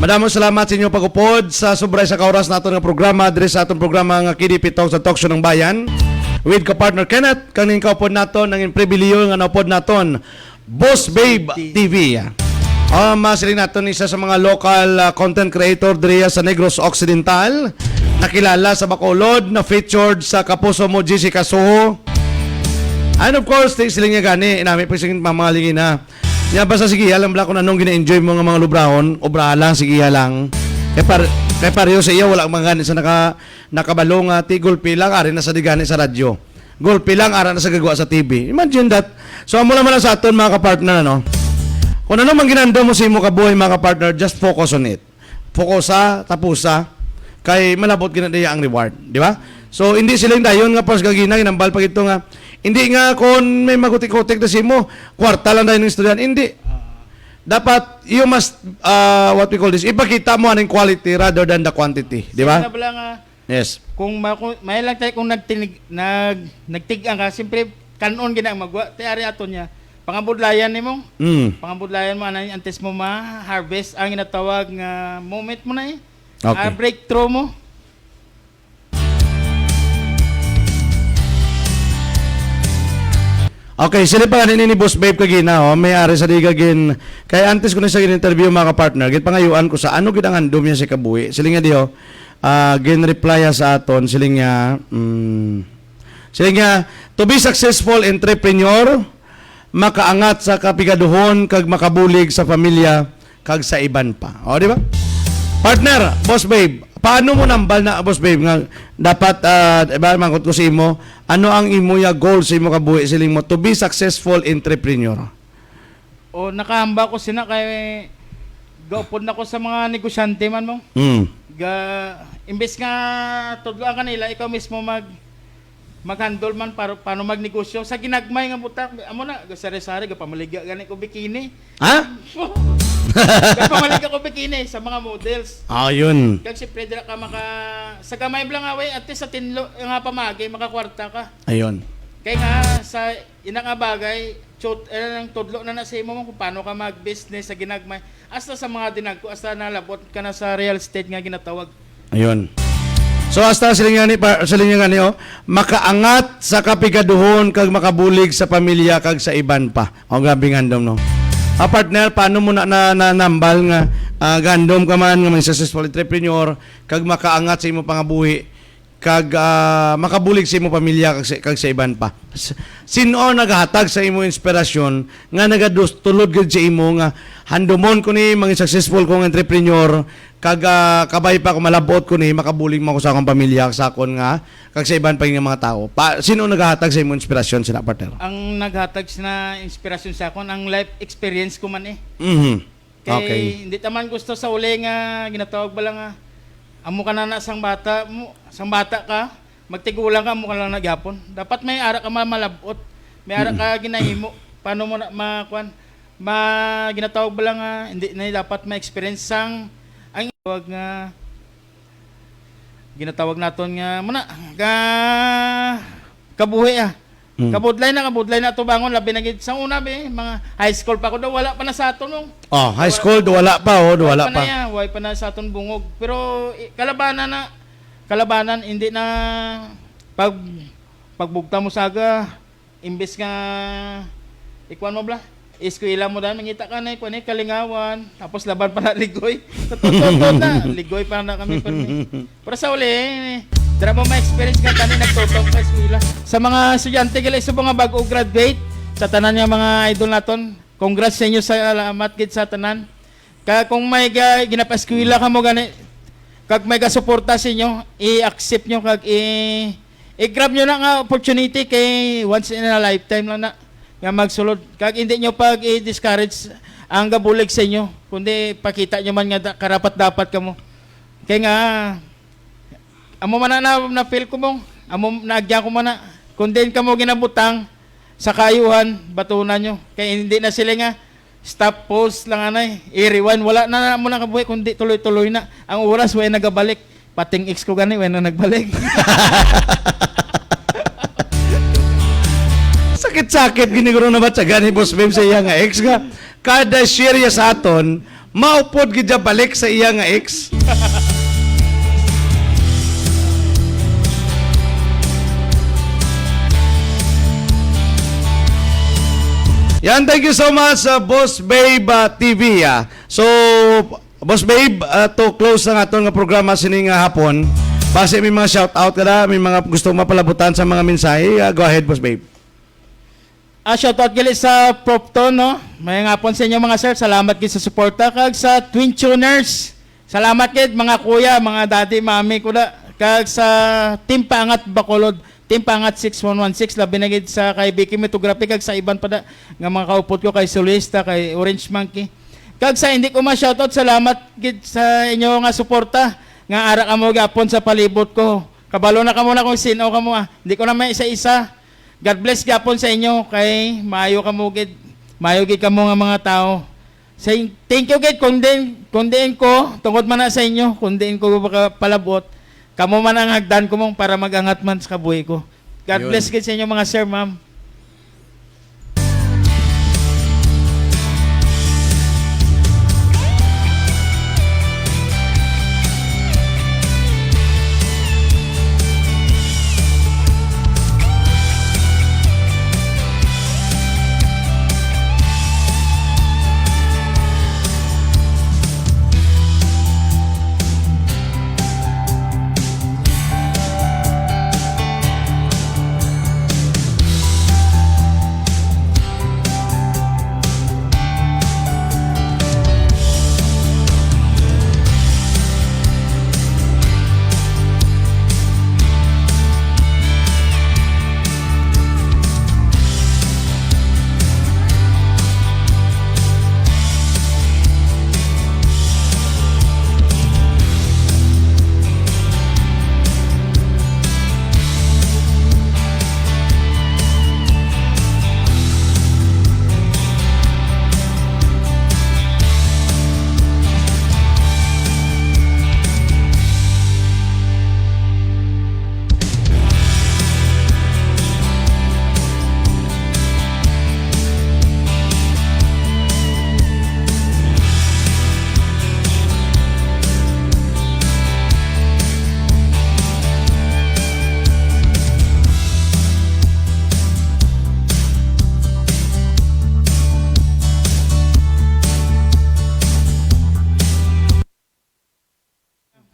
madamong salamat sa inyong pag-upod sa sobra sa kaoras naton nga programa, diri sa atong programa nga K D P Talks, sa Talk Show ng Bayan, with ka-partner Kenneth, kaning kaupod naton, ang pribilihiyo nga naupod naton, Boss Babe T V. Um, ah, siling naton, isa sa mga local, ah, content creator diri sa Negros Occidental. Nakilala sa Bacolod, na featured sa Kapuso Mo, Jessica Soho. And of course, ti-, siling niya gani, inami po siling mamalingin na. Nya basta sige, alam bala kung anong gina-enjoy mo nga mga lubrahon, obrahan lang, sige lang. Kay par-, kay pareho sa iya, wala man gani sa naka-, nakabalo nga, ti gulpi lang, ari na sa digani sa radyo. Gulpi lang, ara na sa gagwa sa T V. Imagine that. So, amo naman lang sa aton, mga kapartner, ano? Kung ano man ginando mo sa imo kabuhay, mga kapartner, just focus on it. Focus sa, tapos sa, kay malabot gina diya ang reward, di ba? So, hindi sila yung dayon nga pas gagina, ginambal pa gito nga, hindi nga kung may magutik-utik na sa imo, kwarta lang dayon ng istorya. Hindi. dapat you must, uh, what we call this, ipakita mo aning quality rather than the quantity, di ba? Sila bala nga, Yes. Kung ma- kung- may lang tayo kung nagtinig, nag, nagtigang ka, siyempre, kanon gina ang magwa, ti ari ato niya. Pangabudlayan nimo. Mm. Pangabudlayan mo anay antes mo ma-harvest ang ginatawag nga moment mo na eh. Okay. Ah, breakthrough mo. Okay, sila pa ni, ni Boss Babe kagina, oh. May ari sa di kagin. Kay antes ko na sa interview, mga partner, git pangayuan ko sa ano gid ang handom niya sa kabuhi. Sila nga di, oh, ah, gin-reply sa aton, sila nga, mm, sila nga, to be successful entrepreneur, makaangat sa kapigaduhon kag makabulig sa pamilya kag sa iban pa. O, di ba? Partner, Boss Babe, paano mo nambal na, Boss Babe, nga dapat, ah, di ba, mangkot ko sa imo, ano ang imo ya goal sa imo kabuhi, siling mo, to be successful entrepreneur? O, nakahamba ko sina kay gaupod na ko sa mga negosyante man mo. Mm. Ga, imbes nga tudloan kanila, ikaw mismo mag mag-handle man para paano magnegosyo sa ginagmay nga butang. Amo na, gasari-sari, gapamaligya gani ko bikini. Ha? Gapamaligya ko bikini sa mga models. Ah, yun. Kag siyempre dira ka maka sa gamay lang away, at least sa tinlo nga pamagi makakwarta ka. Ayun. Kay nga sa ina nga bagay, chot, eh, ang tudlo na na sa imo kung paano ka mag-business sa ginagmay. Hasta sa mga dinagko, hasta nalabot ka na sa real estate nga ginatawag. Ayun. So hasta sa linya ni pa, sa linya nga ni, oh, makaangat sa kapigaduhon kag makabulig sa pamilya kag sa iban pa. O, grabe nga handom, no? Ah, partner, paano mo na, na, na nambal nga ah, gandom ka man nga may successful entrepreneur kag makaangat sa imo pangabuhi kag ah, makabulig sa imo pamilya kag sa, kag sa iban pa? S- Sin-o naghatag sa imo inspirasyon nga nagadus tulod gid sa imo nga handomon ko ni mga successful kong entrepreneur kag ah, kabay pa ko malabot ko ni makabulig mo ko sa akong pamilya sa akon nga kag sa iban pa nga mga tawo? Pa, sino nagahatag sa imong inspirasyon sina partner? Ang naghatag sina inspirasyon sa akon ang life experience ko man eh. Mhm. Kay Okay. Hindi ta man gusto sa uli nga ginatawag bala nga amo ka na na sang bata mo, sang bata ka, magtigulang ka amo ka lang na gyapon. Dapat may ara ka ma- malab-ot, may ara ka ginahimo. Paano mo na makuan? Ma ginatawag bala nga hindi na dapat ma-experience sang ang tawag nga ginatawag naton nga muna ga kabuhi ah. Mm. Kabudlay na, kabudlay na tubangon, labi na gid sa una be, mga high school pa ko daw, wala pa na sa aton no. Oh, high school, do wala pa, oh, do wala pa. Wala pa na, wala pa na sa aton bungog. Pero i- kalabanan na, kalabanan, hindi na pag pagbugta mo saga, imbes nga ikuan mo bla, eskwela mo dan, mangita ka na, ikuan eh, kalingawan, tapos laban pa na ligoy. Sa totoo na, ligoy pa na kami pa. Pero sa uli, dira mo ma-experience nga kami nagtutok sa eskwela. Sa mga estudyante gali sa mga bag-o graduate, sa tanan nga mga idol naton, congrats sa inyo, salamat gid sa tanan. Kag kung may ga, ginapa-eskwela ka mo gani, kag may gasuporta sa inyo, i-accept nyo kag i i-grab nyo na nga opportunity kay once in a lifetime lang na nga magsulod. Kag hindi nyo pag i-discourage ang gabulig sa inyo, kundi pakita nyo man nga da- karapat-dapat kamo. Kay nga, amo man na, na, na feel ko mo, amo naagya ko man na, kung din kamo ginabutang sa kayuhan, batunan nyo. Kay hindi na sila nga, stop, pause lang anay, i-rewind. Wala na mo na kabuhi, kundi tuloy-tuloy na. Ang oras, way nagabalik. Pating ex ko gani, way na nagbalik. Sakit-sakit, giniguro na ba siya gani, Boss Bim, sa iya nga ex nga? Kada share niya sa aton, maupod gid siya balik sa iya nga ex. Yan, thank you so much, uh, Boss Babe, uh, T V. Ah. So, Boss Babe, uh, to close ang aton nga programa sining nga hapon, basi may mga shout out ka na, may mga gusto mapalabutan sa mga mensahe, uh, go ahead, Boss Babe. Ah, shout out gali sa Prof Ton, no? May nga hapon sa inyo, mga sir. Salamat gid sa suporta kag sa Twin Tuners. Salamat gid, mga kuya, mga daddy, mami, kuda. Kag sa Team Pangat Bacolod, Team Pangat six one one six, labi na gid sa kay Vicky Metography kag sa iban pa da, nga mga kaupod ko kay Solista, kay Orange Monkey. Kag sa hindi ko ma-shoutout, salamat gid sa inyo nga suporta nga ara kamo gapon sa palibot ko. Kabalo na kamo na kung sino kamo, ah. Hindi ko na may isa-isa. God bless gapon sa inyo kay maayo kamo gid. Maayo gid kamo nga mga tao. Say, thank you gid kung diin, kung diin ko, tungod man na sa inyo, kung diin ko makapalabot, kamo man ang hagdan ko mong para mag-angat man sa kabuhi ko. God Yun. bless gid sa inyo, mga sir, ma'am.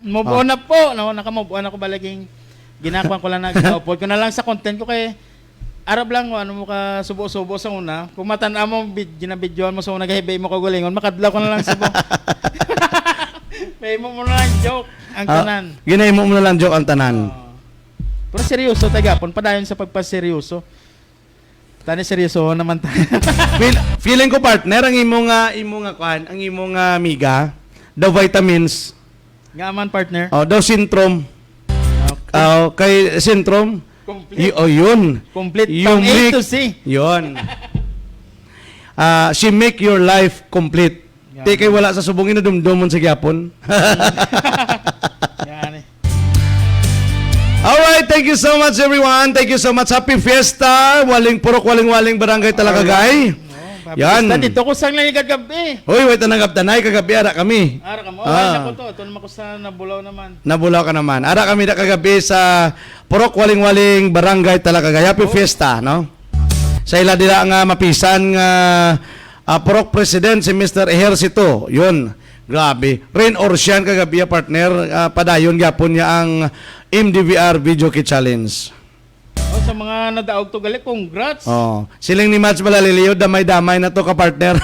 Move on na po, no? Naka-move on ako, balaging ginakuan ko lang na, ginaupod ko na lang sa content ko kay arab lang kung ano mo ka subo-subo sa una. Kung matan-aw mo, bid-, ginabidyohan mo sa una, gahibi mo kaugalingon, makadlaw ko na lang subo. May mo mo na lang joke ang Ah, tanan. ginahimo mo na lang joke ang tanan. Oo. Pero seryoso, tagapon, padayon sa pagpaseryoso. Tani, seryoso naman tayo. Feel, feeling ko, partner, ang imo nga, imo nga kwan, ang imo nga amiga, daw vitamins. Nga man, partner? Oh, daw Centrum. Okay. Oh, kay Centrum. Complete. Y-, oh, yun. Complete You from A make, to Z. Yun. Ah, she make your life complete. Yan. Di kay wala sa subong, inadumdumon sa gyapon. Yan eh. Alright, thank you so much, everyone. Thank you so much. Happy Fiesta, Waling Purok, Waling-Waling, Barangay Talakagay. Alright. Oh, happy Yan. Fiesta dito. Kusang lang yung kagabi. Hoy, wait, tanang gabtanay, kagabi, ara kami. Ara ka mo. Ah. Ay, naku to. Ito naman ko sa Nabulaw naman. Nabulaw ka naman. Ara kami na kagabi sa Purok Waling-Waling, Barangay Talakagay. Happy Oh. Fiesta, no? Sa ila dila nga mapisan nga, ah, Purok President si Mister Ejercito. Yun. Grabe. Rain or shine kagabi, ah, partner. Ah, padayon gyapon niya ang M D V R Video Key Challenge. Oh, sa mga nadaog to gali, congrats. Oh, siling ni Mads Malalilio, damay-damay na to ka partner.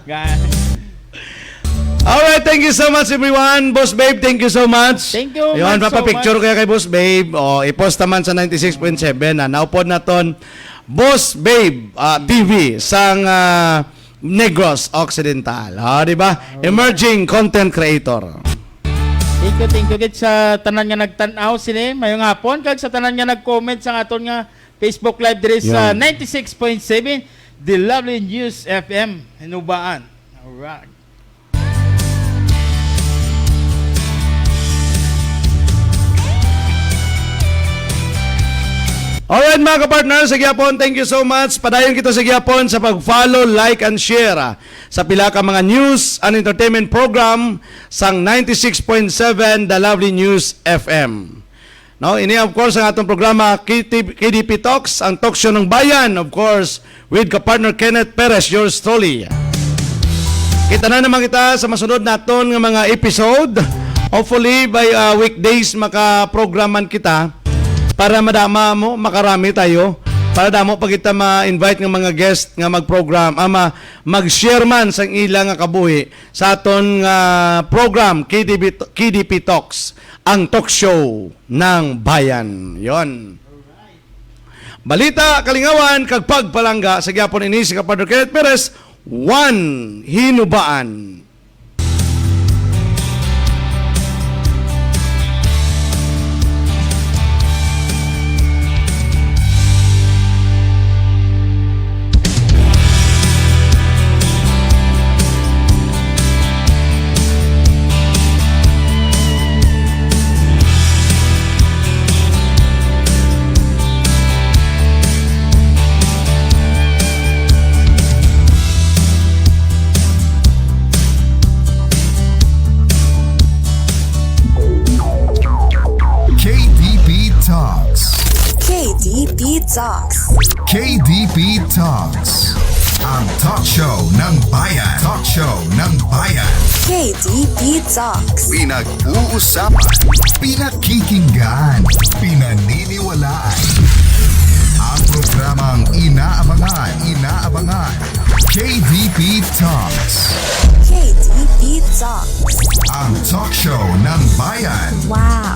Ga- Alright, thank you so much, everyone. Boss Babe, thank you so much. Thank you, Ayun, Mads, so papapicture much. Kaya kay Boss Babe. Oh, i-post naman sa ninety-six point seven na naupod naton Boss Babe, ah, T V sang, ah, Negros Occidental. Ah, di ba? Emerging content creator. Thank you, thank you gid sa tanan nga nagtan-aw sini. Mayong hapon kag sa tanan nga nag-comment sa aton nga Facebook Live diri sa Yan. ninety-six point seven The Lovely News F M Hinubaan. Alright. Alright, mga kapartner, sa gyapon, thank you so much. Padayon kita sa gyapon sa pag-follow, like, and share, ah, sa pila ka mga news and entertainment program sang ninety-six point seven The Lovely News F M. No, ini, of course, ang atong programa, K T, K D P Talks, ang talk show ng bayan, of course, with ka-partner Kenneth Perez, yours truly. Kita na naman kita sa masunod naton nga mga episode. Hopefully, by, uh, weekdays, makaprograman kita para madama mo, makarami tayo, para damo pa kita ma-invite ng mga guest nga mag-program, ah, ma-, mag-share man sang ila nga kabuhi sa aton nga program, K D P, K D P Talks, ang talk show ng bayan. Yon. Balita, kalingawan, kag pagpalangga sa gyapon ini si Kapadre Kenneth Perez, One Hinubaan. Talks. K D P Talks. Ang talk show ng bayan. Talk show ng bayan. K D P Talks. Pinag-uusapan. Pinakikinggan. Pinaniniwalaan. Ang programang inaabangan. Inaabangan. K D P Talks. K D P Talks. Ang talk show ng bayan. Wow.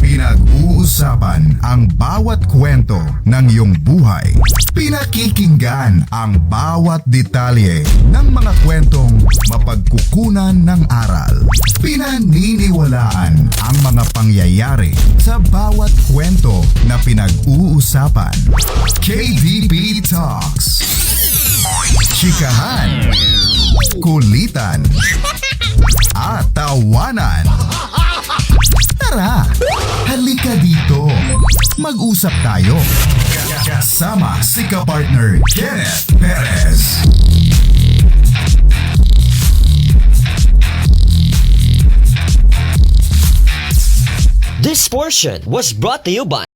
Pinag-uusapan ang bawat kwento ng iyong buhay. Pinakikinggan ang bawat detalye ng mga kwentong mapagkukunan ng aral. Pinaniniwalaan ang mga pangyayari sa bawat kwento na pinag-uusapan. K D P Talks. Chikahan, kulitan, at tawanan. Tara, halika dito. Mag-usap tayo. Kasama si kapartner Kenneth Perez. This portion was brought to you by